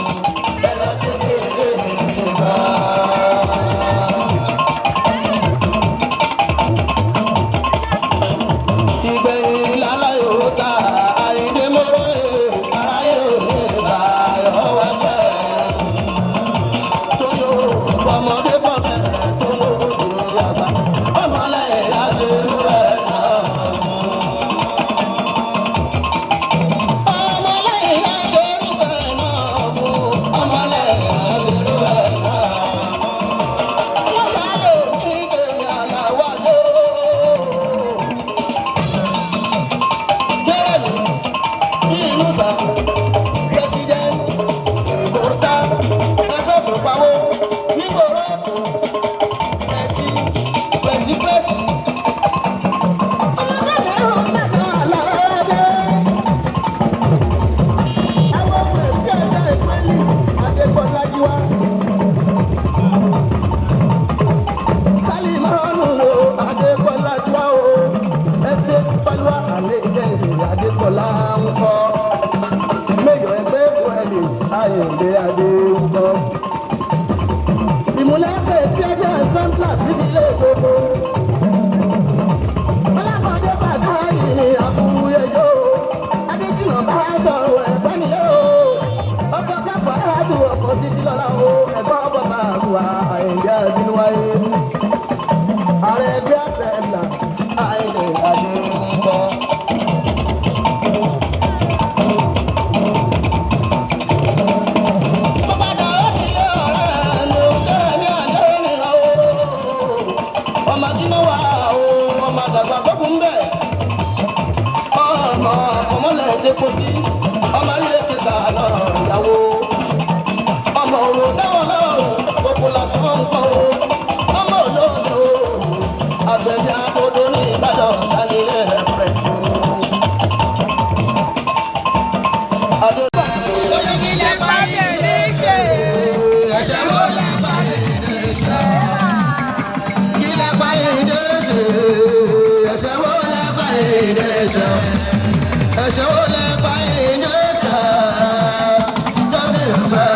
Ẹ lọ sí ilé ìṣúná. Ìgbẹ̀yìn láláyò ta Àyìndé mọ́rọ́ aráyé ò ní báyọ̀ wá jẹ́. Tóyó ọmọdé bọ̀ bẹ̀rẹ̀ tó ń gbòòrò àgbà. Ọmọlẹ́yìn láti rú ẹ̀ náà. Ọmọlẹ́yìn láti rú ẹ̀ náà. Ọmọlẹ́yìn láti rú ẹ̀ náà. Wọ́n bá lò ní tèmi àlàwà lóò. Jẹ́rẹ̀mí Ìlúsà, President Èkó Star, ẹgbẹ́ tó pawó nígboro Èkó, Pẹ̀sì, Pẹ̀sì Pẹ̀sì. Ọlọ́dẹ ló ń bẹ̀rẹ̀ àlàáfíà. Àwọn ọmọ ẹ̀sìn ẹ̀dá ìpẹ́lís Adégbọ́lájíwá. Sálímọ́nù o, Adégbọ́lájíwá o, Estate Balùwà Àlejẹ́nsì Adékọ́lá ń kọ́. Mayor ẹgbẹ́ Wẹ́lìs Ayọ̀dé Adé ń kọ́. Ìmúlẹ̀ pèsè ẹgbẹ́ Sandlas nídìílé gbogbo. Ọlámọdé bàbá yìí ni àbúyẹjọ́. Adésínà bá sọ̀rọ̀ ẹ̀fọ́ nílé o. Ọkọ̀ káfọ́ aládùn ọkọ̀ títí lọ́la o. Ẹ̀gbọ́n ọba máa wà Àyìndé Adínúwáyé. Ààrẹ ẹgbẹ́ àṣẹ ńlá Àyìndé Adé ń kọ́. Bàbá ó ti lé ọ̀rẹ́ mi ò kẹ́rẹ́ mi àdé nìran o. Ọmọ akínú wa o, ọmọ àdàgbà gbógun bẹ̀. Ọmọ àkọ́mọ́lẹ̀ dẹ́kun sí, ọmọ ilé kìsà náà ìyàwó. Ọmọ òru dáwọ́ lọ́rùn, gbogbo lásán ń kọ́ o. Ọmọ olóòlù o, àgbẹ̀dẹ àbòdó ní Ìbàdàn sanilé ẹ̀fẹ̀sì. Adó. Ẹ̀ṣẹ̀ ló lápá èdè ṣe. Kí lápá èdè ṣe? Ẹ̀ṣẹ̀ ló lápá èdè Ẹ̀ṣẹ̀ ẹ̀ṣẹ̀ wo lẹ bá yín jẹ́sẹ̀? Tẹ́bí ń fẹ́,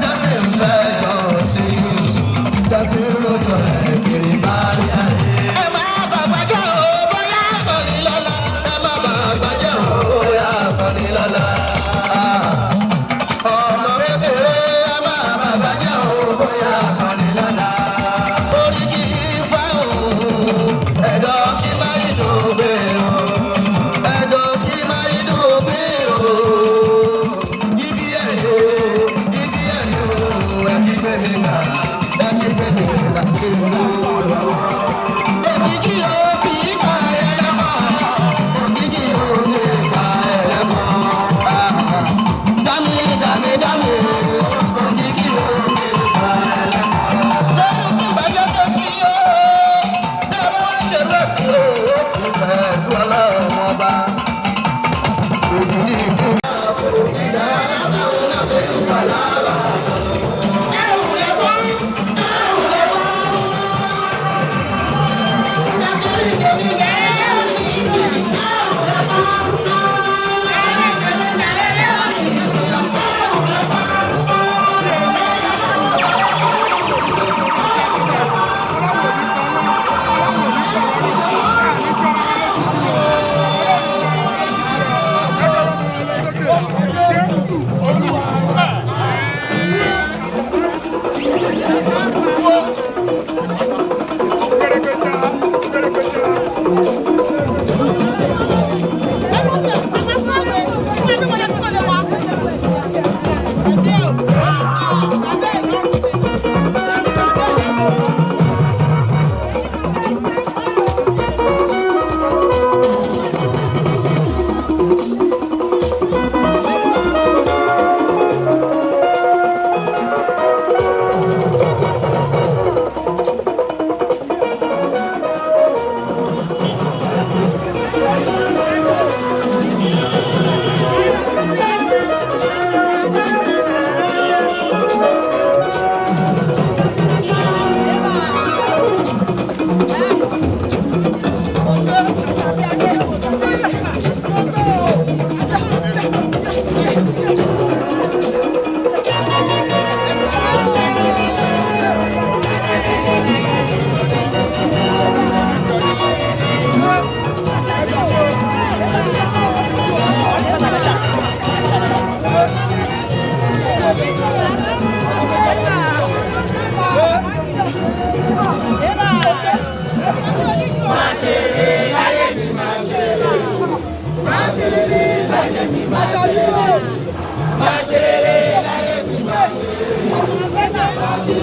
tẹ́bí ń fẹ́ jọ sí tẹ́bí rojọ́ ẹ̀ kiri bá rí ayé. Ẹ má bàbá jẹ́ o, bóyá akọni lọ́la. Ẹ má bàbá jẹ́ o, bóyá akọni lọ́la. Ọmọ kékeré, ẹ má bàbá jẹ́ o, bóyá akọni lọ́la. Orí kì í fáwọn ẹ̀dọ̀ kí má yí dògbé o. Ẹ̀dọ̀ kí má yí dògbé o. Ibi ẹ̀rí o, ibi ẹ̀rí o, ẹ kí gbé mi gbà, ẹ kí gbé mi gbà kí n lò. Òkìkí o kì í pa ẹlẹ́mọ̀, òkìkí o lè pa ẹlẹ́mọ̀. Dámi dámi dámi, òkìkí o lè pa ẹlẹ́mọ̀. Lórí kí n bá jẹ́ tó sí o, bí a bá wá ṣe lọ́sí o, ó kù pẹ̀lú ọlọ́run ọba. Òdìdí ìdí.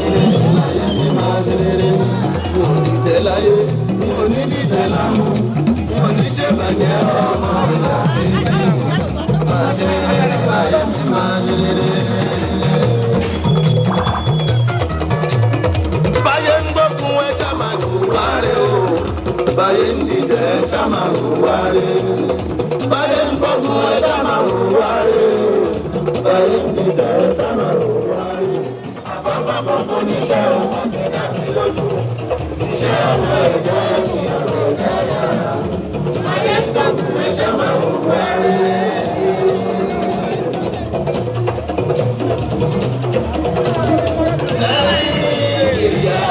Máa ṣe rere, n ò ní tẹ̀ láyé, n ò ní dìtẹ̀ lámú, n ò ní ṣèbàjẹ́ ọmọ ìlà kejì. Máa ṣe rere láyé mi, máa ṣe rere. Báyé ń gbógun ẹ ṣá máa wò wá rè o, báyé ń dìtẹ̀ ẹ ṣá máa wò wá rè. Báyé ń gbógun ẹ ṣá máa wò wá rè o, báyé ń dìtẹ̀ ẹ ṣá máa wò wá rè. Àbábọ̀ fún iṣẹ́ ọwọ́ jẹ́ dá mi lójú. Iṣẹ́ ọwọ́ ẹ̀ jẹ́ kí ọ̀rọ̀ dára. Báyé ń gbógun ẹ ṣá máa wò wá rè. Nàìjíríà,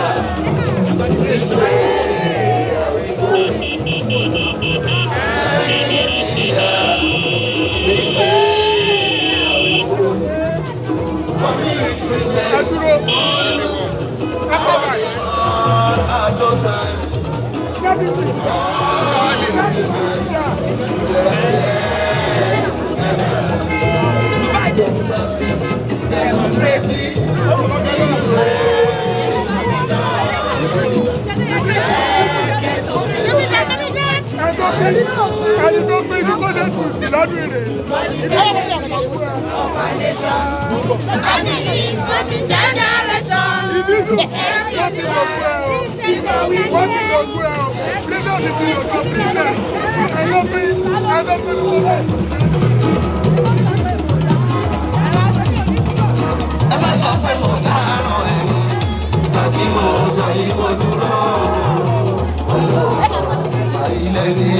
Ẹni tó gbé ní kó ṣe tù sí lọ́dún ìrè. Ibi dùn, wọ́n ti lọ gbé ẹ o. Wọ́n ti lọ gbé ẹ o. Princess ti lọ gbé princess. Ẹlọ́gbé ẹlọ́gbé ní kó ṣe. Ẹ má sọ pé mo dáràn ẹni tàbí mo sọ yìí mo dúró olóòtú ilẹ̀ ní.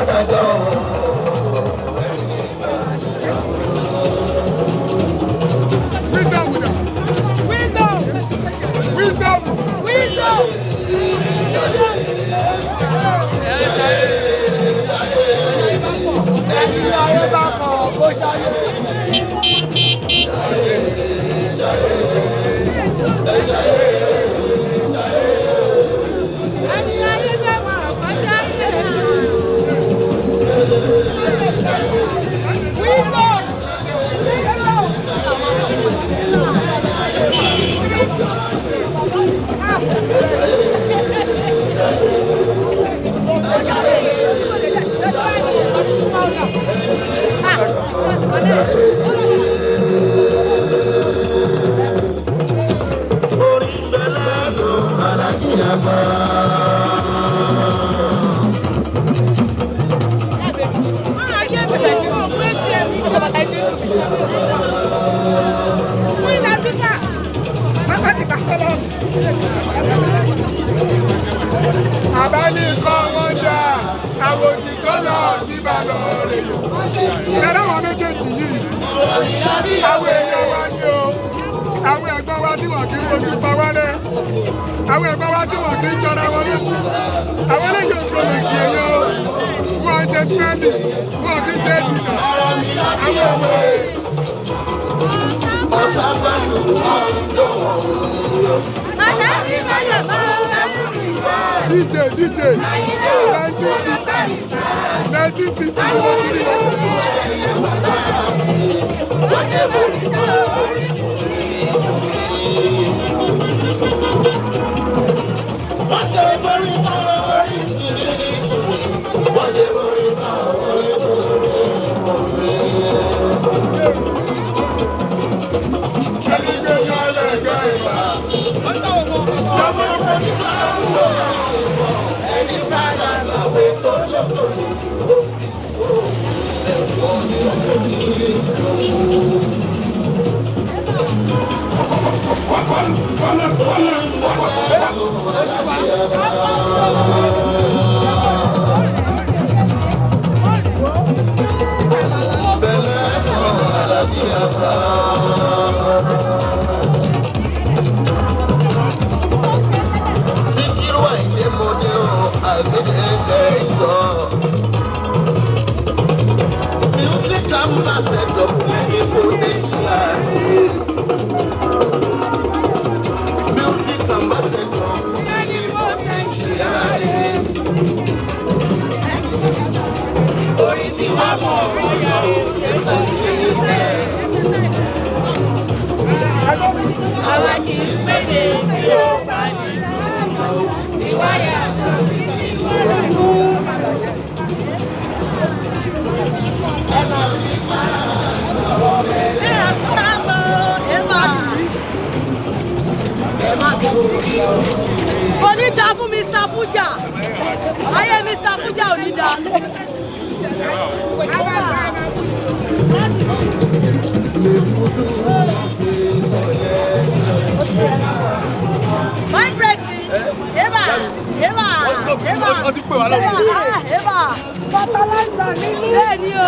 Adájọ́. Wisdom with Wisdom. Wisdom. Wisdom. Ẹni ayé bá kọ̀ kó ṣayé. Ẹni ayé bá wà kọjá yé. Wisdom. Orí ń bẹ lẹ́nu Aláàjì àgbà. Àbálí kọ́ wọ́n dà, àwòdì tó lọ sí Ìbàdàn rè. Ṣẹlẹ̀ àwọn méjèèjì yìí. Àwọn èèyàn wa ni o. Àwọn ẹ̀gbọ́n wa tí wọ́n kì í fojú pa wálé. Àwọn ẹ̀gbọ́n wa tí wọ́n kì í jọra wọn lójú. Àwọn eléyìí ò ṣòro ṣe èèyàn o. Wọ́n ṣe spẹ́ndì, wọ́n kì í ṣe ìdìnà. Àwọn òwe. Ọ̀sán pẹ̀lú ọ̀dọ́ DJ DJ 1960 1960 ni mo ti rí. Wọ́n ṣe borí tán orí kìíní. Wọ́n ṣe borí tán orí Ẹni gbé yan ẹlẹ́gbẹ́ ìgbà. Ọmọ ọmọ nípa àwùjọ ẹni bá dàgbà wé tó lọ́kọ̀ọ́. Síkírù Àyìndé mo dé o, àgbẹ̀dẹ̀ ìjọ. Music ambassador playing potential. Music ambassador playing potential. Orí tí wá mọ̀ ọ̀rọ̀ ẹ̀kọ́ ìlú rẹ̀. Àwa kì í pèdè tí ó bá ní tí wáyà tó sì ti wọ́n. Kò ní dáa fún Mr. Fuja, ayé Mr. Fuja ò ní dáa. My president, eba, eba, eba, Wọ́n ti pè wá lọ́wọ́. eba, eba. Fertilizer nínú. Bẹ́ẹ̀ ni o,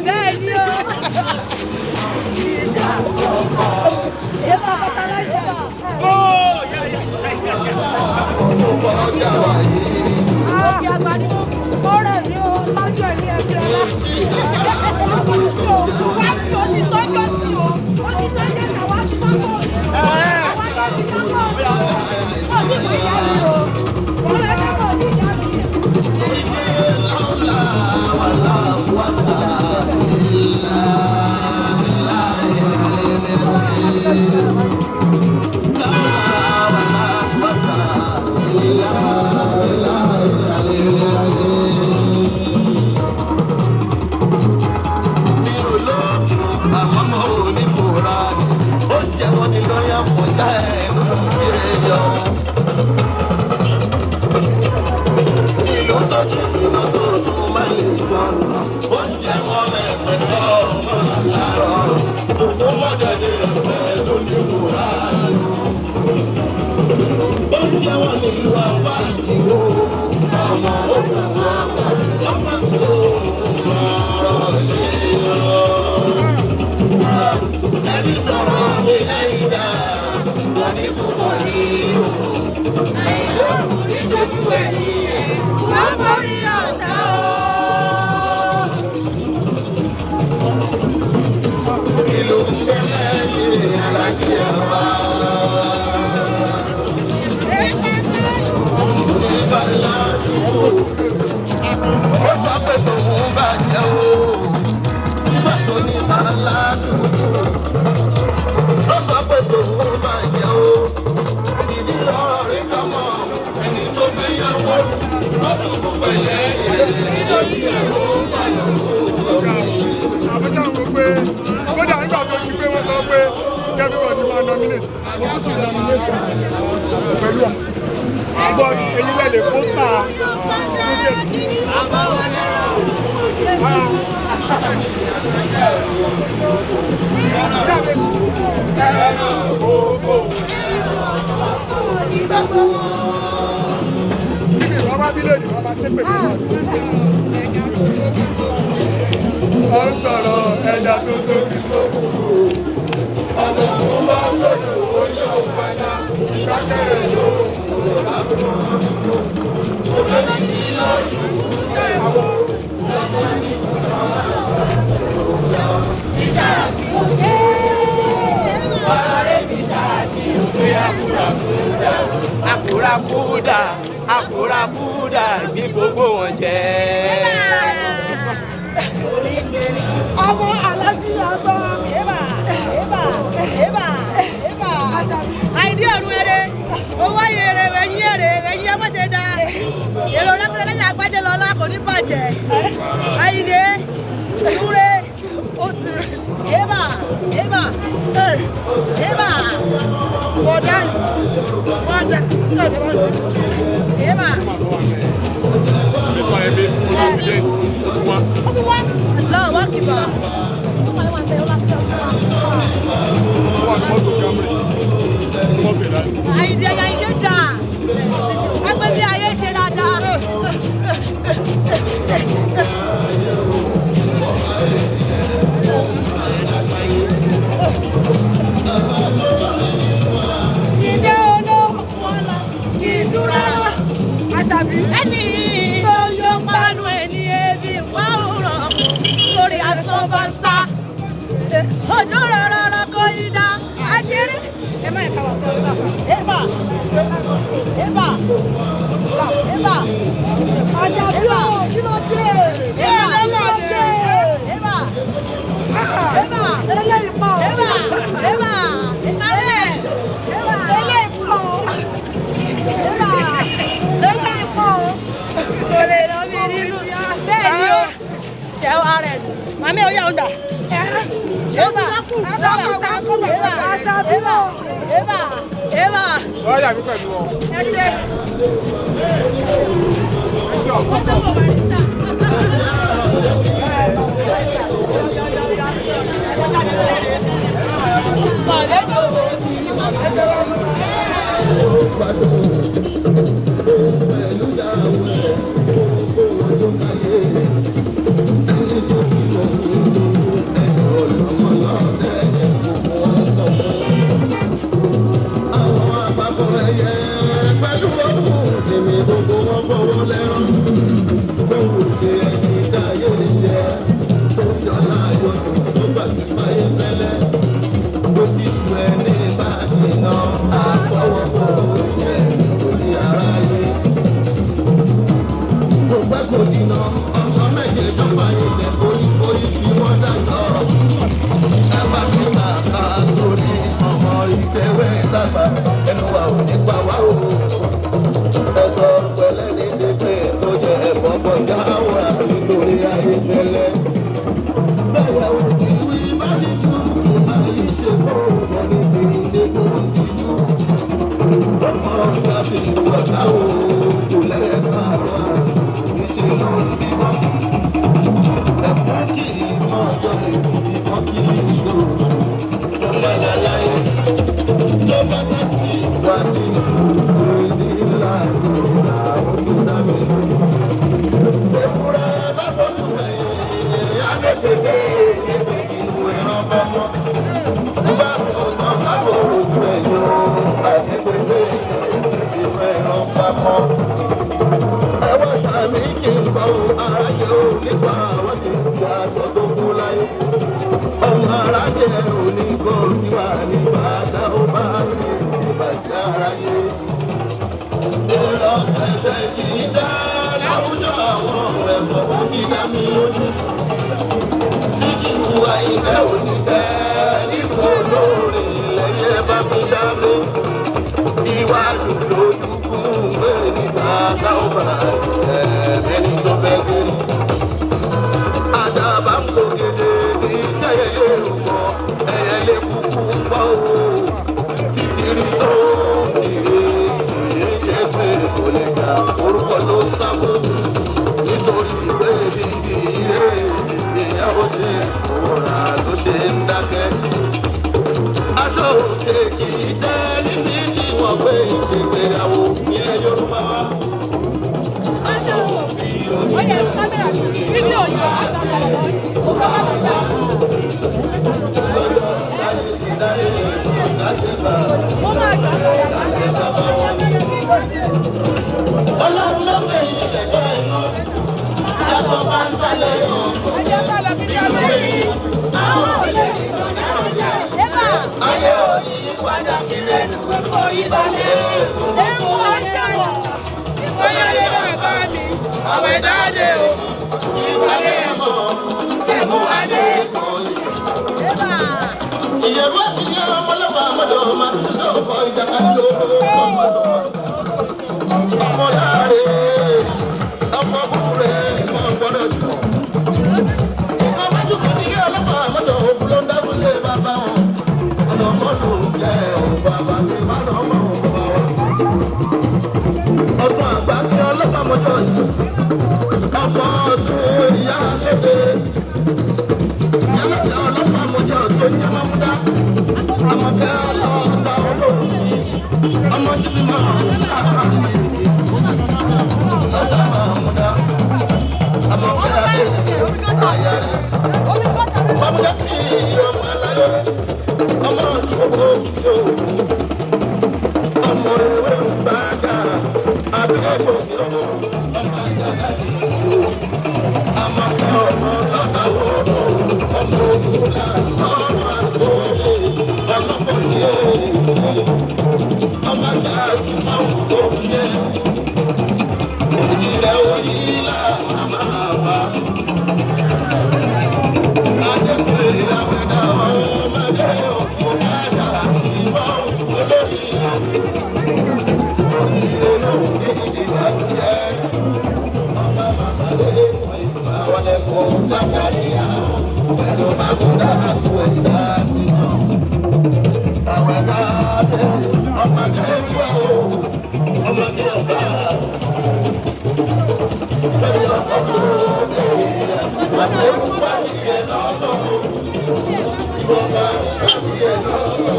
bẹ́ẹ̀ ni o. Eba fertilizer. Ọjà wà yìí. Òkè àgbà ni mo Ó rẹ̀ mí o, lọ́jọ́ ilé ẹbí ọlá. Wá sí o ti sọ́jọ́ sí o, ó ti sọ́jọ́ sí àwa ti sábọ̀ òní. Àwa yóò ti sábọ̀ òní. Ó ti mú ìyá mi o. Ó rẹ̀ kábọ̀ ní ìyá mi. Mi ò lóògùn àmọ́ mo ò ní fòrà ni. Ó jẹ́ wọn ní lọ́yà fọjá ẹ̀ lórí ẹ̀yọ. Ìlú tọ́jú sínú tó tún máa lè jọ. Ó jẹ́ wọn lẹ́pẹ̀tọ́ ọmọ àlárọ̀. Tó mọ̀jáde ẹ̀fẹ́ ló ní fòrà ni. Ó jẹ́ wọn nílùú àwa ìwò. Ọmọ òkú ọmọ ọmọ tó. nominate, mo tún ṣe nominate pẹ̀lú ọ̀, but èyí lẹ lè foster project. Tí mi bá wá bí lónìí, wọ́n máa ṣépè fún mi. Ó ń sọ̀rọ̀ ẹja tó tóbi tó kù. Ọmọ òun bá sọ̀rọ̀ orí òǹfààní ìgbàkẹ̀rẹ̀ ló kù lè bá tó. Òṣèlú ní lọ́sùn àwọn. Àkúrakúdà, àkúrakúdà gbé gbogbo wọn jẹ. Ọmọ alájí àgbà. Eba eba eba eba. Àìdí ọ̀run eré, owó ayé eré, ẹ̀yìn eré, ẹ̀yìn ẹ má ṣe dá. Èrò rẹpẹtẹ lẹ́yìn àgbájẹ lọ́la kò ní bàjẹ́. Àyìndé, Túré, ó ti rẹ̀. Eba eba eba. Bọ̀dá bọ̀dá eba. Nípa ẹbí president wa. Ó ti wá. Lọ́wọ́ wá kìbọ̀. Ó wà ní mọ́tò Camry. Wọ́n bèèrè láti. Àyìndé, Àyìndé dà. Ẹgbẹ́ tí ayé ṣe dáadáa. Ìdè olókùn ọ̀la kì í dúró. Àṣàbí. Ẹni tó yọ panu ẹni ebi wá òràn lórí asán bá ń sá. Ojú rọrọrọ kò yí dá. Àjírí. Ẹ má yẹ ká wà fún ọ. Eba. Eba. Eba. Àṣàbí o, kí ló dé? Eba. Kí ló dé? Eba. Eba. Eléyìí pọ̀. Eba. Eba. Ìkálẹ̀. Eba. Eléyìí pọ̀. Eba. Eléyìí pọ̀. Kò lè lọ bí nínú. Bẹ́ẹ̀ ni o, ṣẹ́wá rẹ̀ nù. Màmí ò yà ń dà. Eba. Eba. Eba. Eba. Eba. Wọ́n yà mí pẹ̀lú ọ. Ẹ ṣe. Ẹnu wa ò ní pa wá o. Ẹ sọ pẹ̀lẹ́ ní ti pé tó jẹ ẹ̀fọ́ bọjá wà nítorí ayé tẹ́lẹ̀. Bẹ́ẹ̀ ò ní wí bá ti tú kí máa yí ṣe kó wọ́n ní kí n ṣe kó ti jù. Ọmọ ìgbà fi wọ̀tá o kò lẹ́ẹ̀ka rọ̀ níṣẹ́ ló ń bímọ. Ẹ̀fọ́ kì í mọ ọjọ́ ìbọn kì í lò. Ọmọ ìlàláyé tó bá tẹ̀ sí ìwà tí ìṣòro ìdílé àwọn tó dá mi lójú. Ewúrẹ́ bá bọ́jú ẹ̀yìn abẹ́tẹ̀tẹ̀ ẹ̀sìn ìwé ẹran bá mọ́. Bá tó tán sábò ojú ẹ̀yìn àtẹ̀tẹ̀tẹ̀ ẹ̀sìn ìwé ẹran bá mọ́. Ẹ wá sàmì kí n gbọ́ aráyé ò nípa àwọn tí ń gbà aṣọ tó kú láyé. Ọmọ aráyé ò ní kó tiwa nípa táwọn bá ti ṣèbàjẹ́ aráyé. Èrò ẹ̀fẹ̀ kì í dá láwùjọ àwọn ẹ̀fọ́ ó ti dá mi lójú. Tí kì í hùwà ìfẹ́ òní tẹ́ nínú olóore lẹ́yẹ bá mi sáré. Ìwà lòlójú kún pé nígbà táwọn bá ẹ̀ẹ́dẹ́ni tó fẹ́ kiri. Àdàbà ń kó gèdè ní tẹ́yẹlé rúbọ, ẹ̀yẹlé kúkú ń bọ̀ o. ṣe ń dákẹ́. Aṣọ òkè kì í tẹ́ níbi tí wọ́n gbé ìṣègbéyàwó nílẹ̀ Yorùbá wa. Aṣọ òfin Fídíò yìí wà á sọ̀rọ̀ lọ́wọ́. Ó bá wà lọ́wọ́. Mo máa gbà padà. Ọlọ́run ló fẹ́ ìṣẹ̀dá iná. Yàtọ̀ bá ń sálẹ̀ ọ̀gbọ̀n. Ẹ jẹ́ ká lọ sí ilé ọmọ. Ayé òyìn padà kiri ẹnu Ewu aṣọ́wọ̀. Oyáyé bàbá mi, àwẹ̀ dáadé o, ìwọlé ẹ̀mọ́, ẹ̀mú adé kan. Ìyẹ̀wò ìyẹn ọmọlọ́pàá mọ́tò máa ń sọ̀kọ̀ ìjàkadì lóró ọmọ láre ọmọ búrẹ́ mọ́ gbọ́dọ̀ jù. Nǹkan bá jù kọ́ nílé ọlọ́pàá mọ́tò òkú ló ń dákúlé bàbá wọn. Ọlọ́mọ ló ń jẹ́ òun bàbá mi má lọ́mọ òun bàbá wa. Ọdún àgbà kí ọlọ́pàá mọ́tò yìí. Ọkọ̀ ọdún ìyá lédè. Ìyá lédè ọlọ́pàá mọ́tò tó ń jẹ́ Mámúdá. Àmọ̀kẹ́ ọlọ́ọ̀ta olóògùn yìí. Ọmọ tí mi máa ń ká àmì lọ́tà Mámúdá. Àmọ̀kẹ́ adé àyà rẹ̀. Mámúdá kì í ọmọ aláyọ̀. Ọmọ àdúgbò kìí o. Ọmọ ewé ń bá dà. Abẹ́bò kìí o. Ọmọ àjàgà kìí o. Àmọ̀kẹ́ ọmọ lọ́tà wọ́ọ̀dọ̀. Ọmọ òkúta ọmọ àgbọ̀dọ̀. Ọlọ́pọ̀ ní èsì. Ọmọ àjà máa ń tó yẹ. Èyí rẹ̀ òyìn là máa wá. Adẹ́pẹ́ àwẹ̀dá ọmọdé òkú dáadáa sí mọ́ olórí. Oríire ló ń ní ìdíjà jẹ́. Ọba màmá lélẹ̀ fún ìgbà wọlé fún Sákàríyà. Pẹ̀lú Mákúndà àti Ẹ̀sà nínú. Àwẹ̀dá ọmọdé ìwà o, ọmọdé ọba. Lórí ọkọ̀ tó dé, àdéhùn wá sí ẹ̀ lọ́tọ̀. Ìwọ̀n bá wá sí ẹ̀ lọ́tọ̀.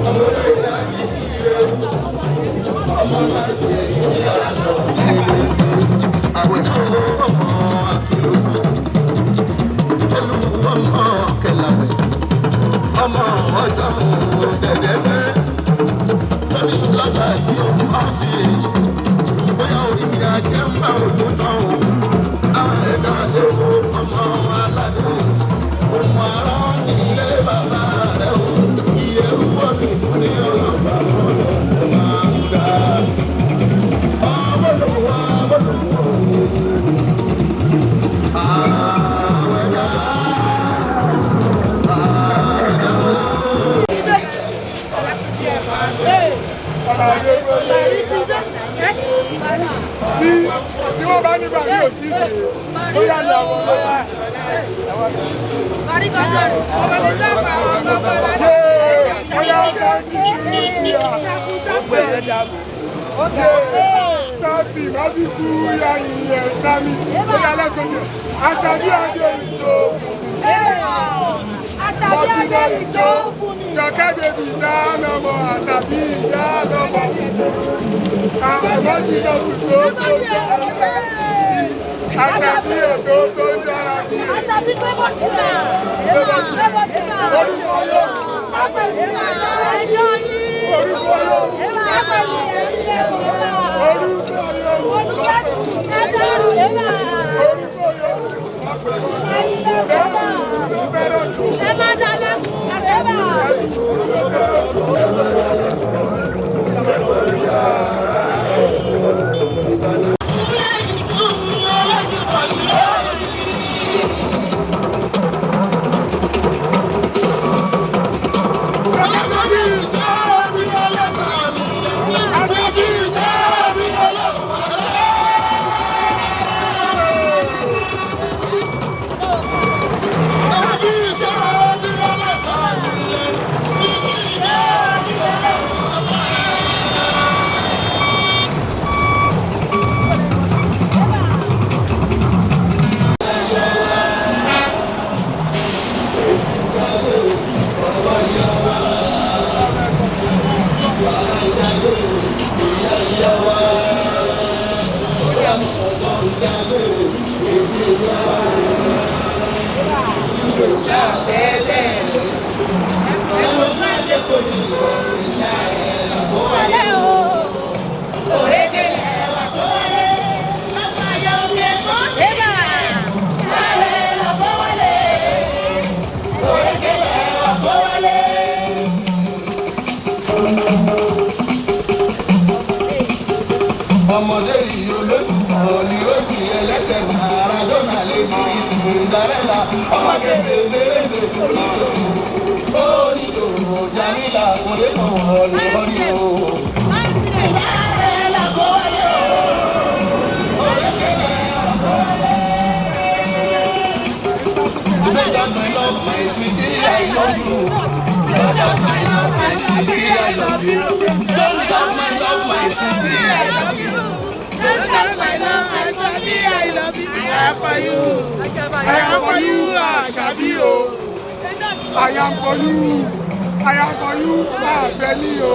Ọmọdé ìyá mi sí ẹ̀. Ọmọ láti ẹ̀ ní ìyá lọ. Àwẹ̀dá ọmọ àkìlọ̀. Olúwọmọ kẹlàwẹ̀. Ọmọ ọjọ́ dẹ̀dẹ̀fẹ́. Lórí lọ́gbà tí ó kọ́ sí i. Bóyá orí mi ajẹ́ ń bá òkú tán o. Àwọn ẹ̀dá lè wo ọmọ aládé. Òmù àrọ́ nílé bàbá rẹ̀ o. Iye owó mi kò ní ọlọ́pàá mọ́tò máa ń dá. Ọmọ lòwọ́, ọmọ lòwọ́. Àwẹ̀dá. Tí wọ́n bá nígbà ní òtí dé, bóyá ní àwọn ọmọ. Bóyá ọ̀sẹ̀ ní ìlú Sábì má fi kú ya ìyẹn sámi. Bóyá lẹ́sọ̀dẹ̀. Àṣàbí adé ìjó. Àṣàbí adé ìjó fún mi. Jọ̀kẹ́ bèbí dáná mọ́ àṣàbí dáná mọ́. Àwọn ọmọ ti lọ tó tó tó. Àṣàbí ètò tó ń dára bí èyí. Àṣàbí pé bọ́ ti rà. Pé bọ́ ti rà. Orúkọ yóò. Ẹjọ́ yín. Orúkọ yóò. Orúkọ yóò. Orúkọ yóò. Tó fẹ́ràn tó. Ẹ má dalẹ́kùn. Ẹ bá. Thank Ọmọdé yìí olólùfọ́ ni ó sì ẹlẹ́sẹ̀ Maradona lè ní Cinderella ọmọdé bèbèrè onídòwò onídòwò Jamila kò lè mọ̀ ọ́ lórí o. Don't doubt my love, my sweetie, I love you. Don't doubt my love, my sweetie, I love you. Don't doubt my love, my sweetie, I love you. Don't doubt my love, my sweetie, I love you. I am for you. I am for you, Àṣàbí o. I am for you. I am for you, Àbẹ̀ní o.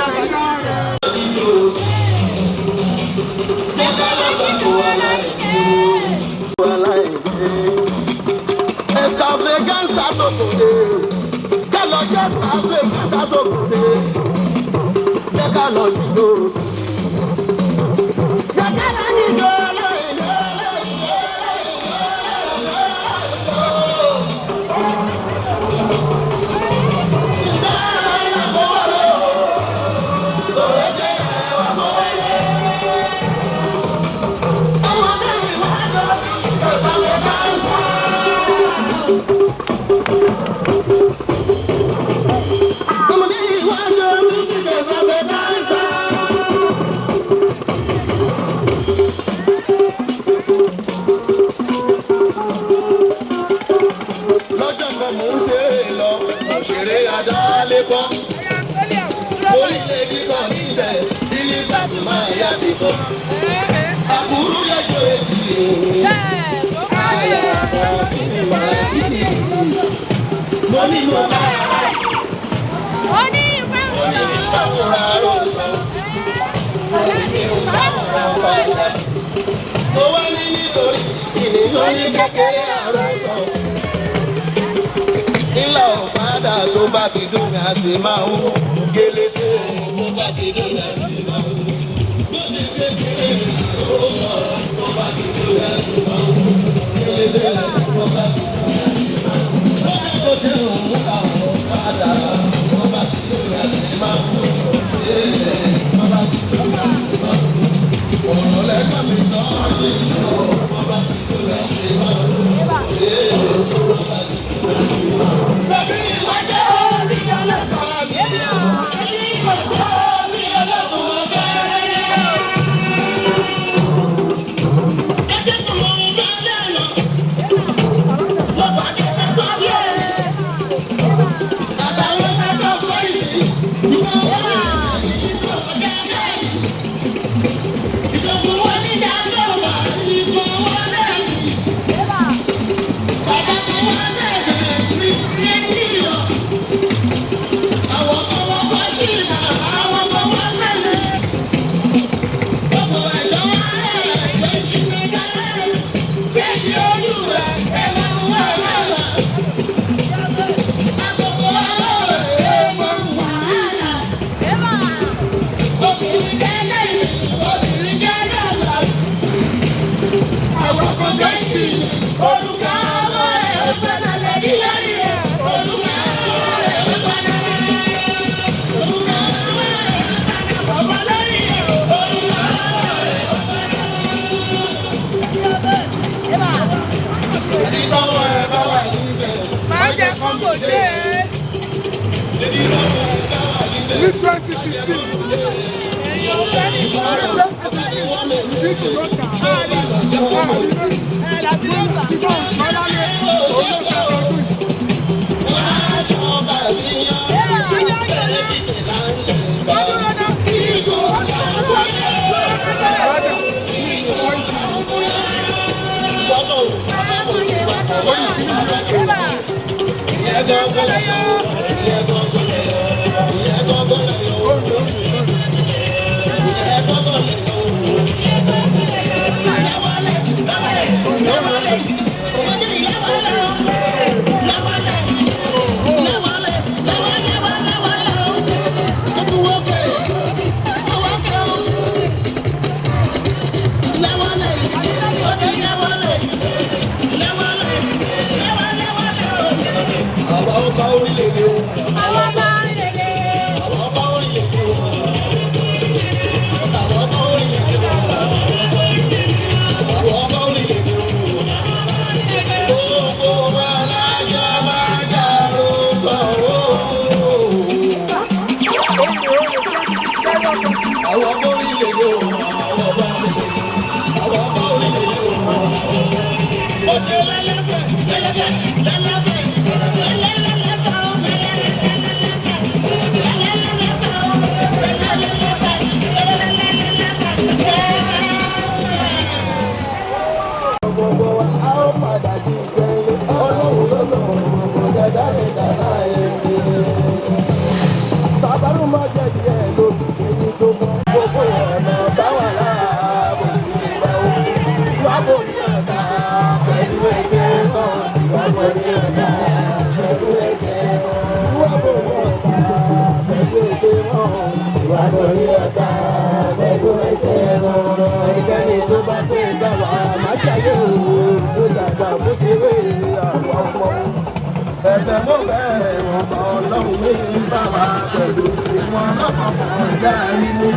Ṣèyá rẹ̀. Extravaganza tó kò dé. Kálọ̀ jẹ́ extravaganza tó kò dé. Jẹ́ ká lọ jíjó. Jẹ́ ká lọ jíjó lóyè Ọmọdé ìwájú mi ti kẹsàn-án bẹ́ẹ̀ dáńsá. Lọ́jọ́ kan mò ń ṣeré lọ, òṣèré adálékọ́. Orílẹ̀-èdè kan níbẹ̀ tí Lísàtì máa yá mi kọ́. Àbúrú lẹ́jọ́ etí ayé ọ̀pọ̀ kí ni màá kí ni. Mo ní mo bá ara mo ní mi ṣàwòrán àròsọ. Mo ní mi ò ṣàwòrán fàdà. Mo wá ní nítorí ìní ló ní kékeré àròsọ. Ńlá ọ̀fadà tó bá ti dùn mí a sì máa ń gélé tó bá ti dùn mí a sì máa ń. Bó ti kékeré àròsọ tó bá ti dùn mí a sì máa ń. Gélé tó bá ti dùn mí a sì máa ń. Lọ́dún tó ṣe ń múra ọ̀fadà tó bá ti dùn mí a sì máa ń. Gélé tó bá ti dùn mí a sì máa ń. Ọ̀rọ̀ lẹ́gbẹ̀ẹ́ mi tọ́jú ìṣòro tó bá ti dùn mí a sì máa ń. Gélé tó bá ti dùn mí a sì máa ń. Máa jẹ́ kókò dé. Ní 2016, ní 2016, ìdíje ló tà á rí ìfọ̀n ìfọ̀lálẹ̀ olóòtú ọdún yìí. Ẹ̀bẹ̀ mo bẹ̀ ọmọ ọlọ́run mi bá wa pẹ̀lú sí wọn lọ́kọ̀ọ̀kan já rí mú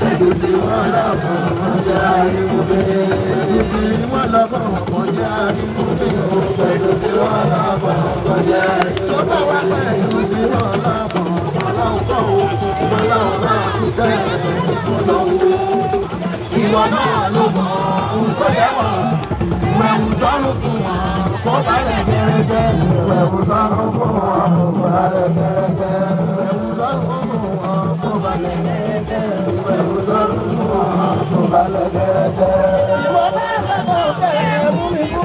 pẹ̀lú sí wọn lọ́kọ̀ọ̀kan já rí mú pẹ̀lú sí wọn lọ́kọ̀ọ̀kan já rí mú pẹ̀lú sí wọn lọ́kọ̀ọ̀kan já rí mú. Tó bá wà pẹ̀lú sí wọn lọ́kọ̀ọ̀kan ọlọ́run kọ́ ọlọ́run náà ti sẹ́ ọlọ́run. Ìwọ náà ló mọ̀ ọ́n sọ́yẹ́ wọn. Ìwẹ̀wù sọ́run fún wọn kó balẹ̀ gẹ́gẹ́. Ìwẹ̀wù sọ́run fún wọn kó balẹ̀ gẹ́gẹ́. Ìwẹ̀wù sọ́run fún wọn kó balẹ̀ gẹ́gẹ́. Ìwẹ̀wù sọ́run fún wọn kó balẹ̀ gẹ́gẹ́. Ìwọ náà ló mọ̀ ọ́ mú mi kú.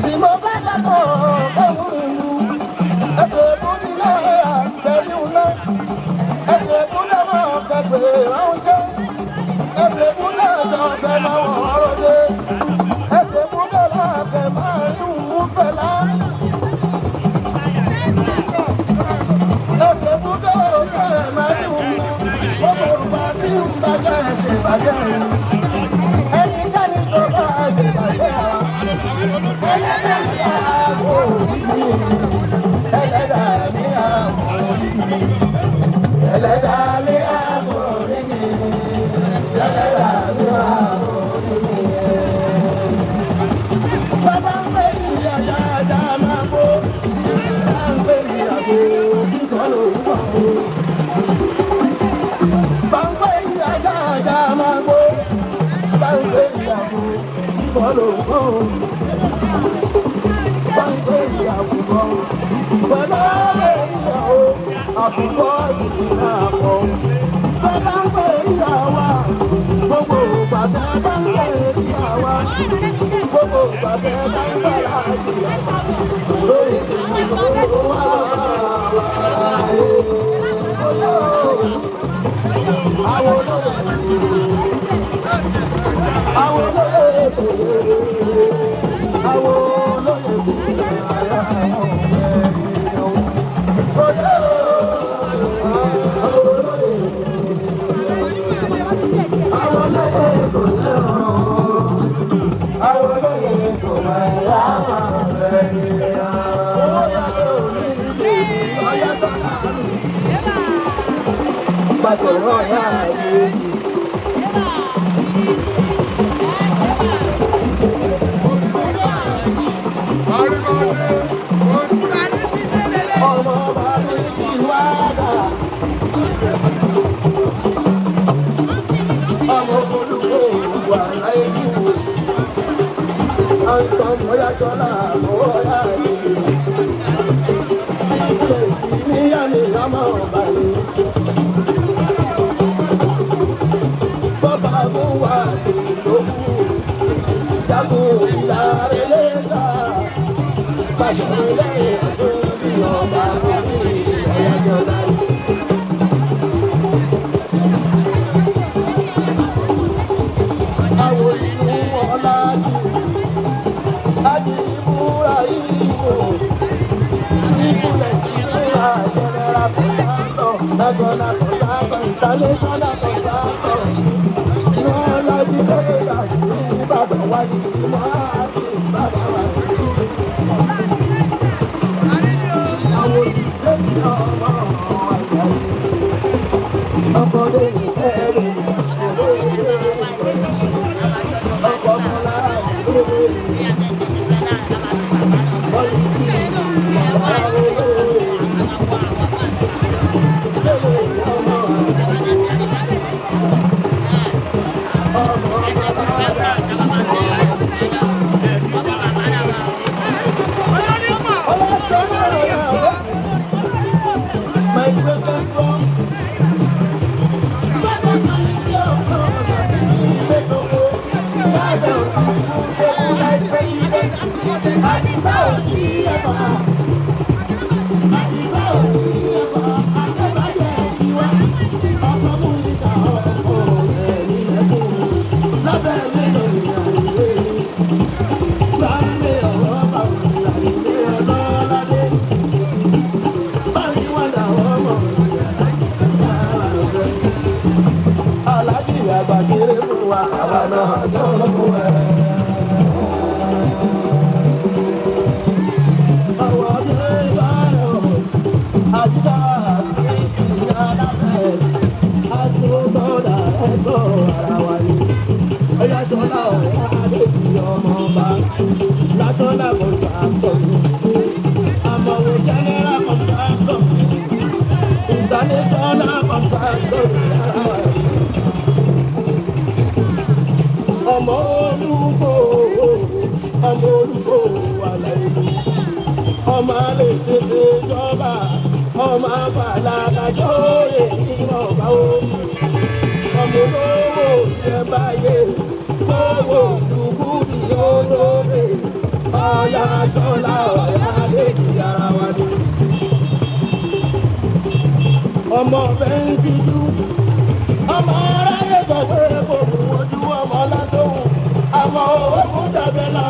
Tí mo bá dàgbọ́ ọ̀hún ìlú, ẹ̀sẹ̀ tó ní lọ́rẹ́ àgbẹ̀rí ńlá. Ẹ̀sẹ̀ tó lọ́wọ́ kẹfẹ́ ránṣẹ́. Ẹ̀sẹ̀ tó lọ́jọ́ ọ̀fẹ́ máa wọ̀ ọ́rọ́ dé. Ẹ̀sẹ̀ tó lọ́jọ́ ọ̀fẹ́ máa rí òun fẹ́lá. Ẹ̀sẹ̀ tó lọ́jọ́ ọ̀fẹ́ máa rí òun. Gbogbo ìgbà tí ń bàjẹ́ ṣe bàjẹ́. Ẹnikẹ́ni tó bá ṣe bàjẹ́ Aláàjì àgbà kéré fún wa, àwa náà jọ fún ẹ. Ọmọ olùkọ́, ọmọ olùkọ́ àlàyé. Ọmọ lè tètè jọba, ọmọ àfàlàkàjọ́ òye ìrọ̀bà o. Ọmọ olówó ṣe báyé, owó dùkú ni ó lóore. Ọ̀yà sọ́la ọ̀yà lèjì ara wa ni. Ọmọ bẹ́ẹ̀ ń tijú. Ọmọ aráyé sọ pé kò mú ojú ọmọ látòhùn. Àmọ́ owó kún dàbẹ́ lọ.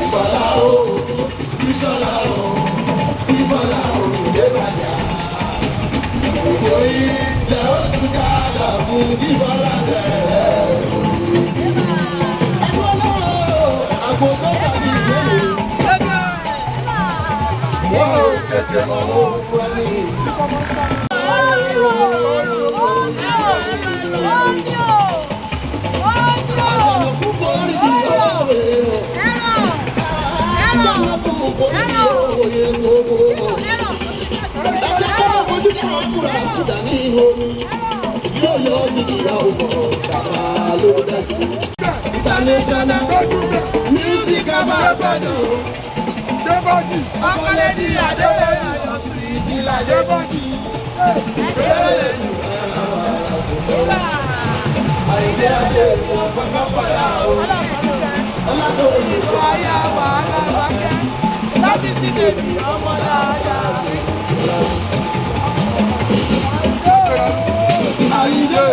Ìṣọ̀lá o, Ìṣọ̀lá o, Ìṣọ̀lá o. Jíbọ́lá bẹ̀rẹ̀. Ẹ̀gbọ́n àgbo tó tàbí ìbéèrè. Wọ́n ò tètè mọ̀ wọ́n fún ẹni. Àjànàkú forí ti òye o. Àjànàkú forí ti òye gbogbo. Ẹ̀jẹ̀ kọ́ ló fojú fún ọkùnrin àkùdà ní ìhòòhò. Yóò yọ sí ìyá òmò ṣàmà ló dájú. International music ambassador. Ṣé bọ́ọ̀dì? Ọkọlẹ́dì Adébọ̀dì Ọ̀sùn Adébọ̀dì. Àyìndé Adé wọn pàpà pàrà o. Ọládòye sọ. Ayé wàhálà bàkẹ́. Lábísí bèbí ọmọ dáadáa. Àyìndé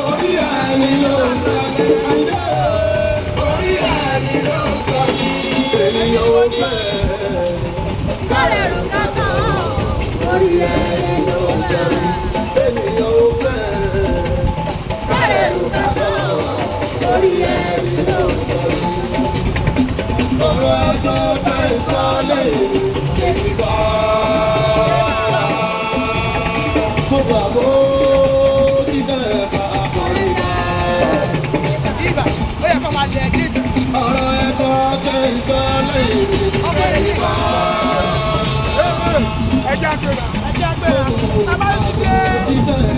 orí ẹni ló ń sọ ní. Àyìndé orí ẹni ló ń sọ ní. Ènìyàn ò fẹ́. Kárẹ̀rù ká sàn Orí ẹni ló ń sọ ní. Ènìyàn ò fẹ́. Kárẹ̀rù ká sàn orí ẹni ló ń sọ. Ọ̀rọ̀ ẹjọ́ tẹ̀ ń sọ lẹ́yìn èmi kọ́. Mo gbà bó sí bẹ́ẹ̀ bá kọrin bá. Ibà ó yẹ kó máa lẹ̀ géètì. Ọ̀rọ̀ ẹjọ́ tẹ̀ ń sọ lẹ́yìn èmi kọ́. Ẹja gbéra. Ẹjẹ́ agbéra. Bàbá ti dé. Sí bẹ́ẹ̀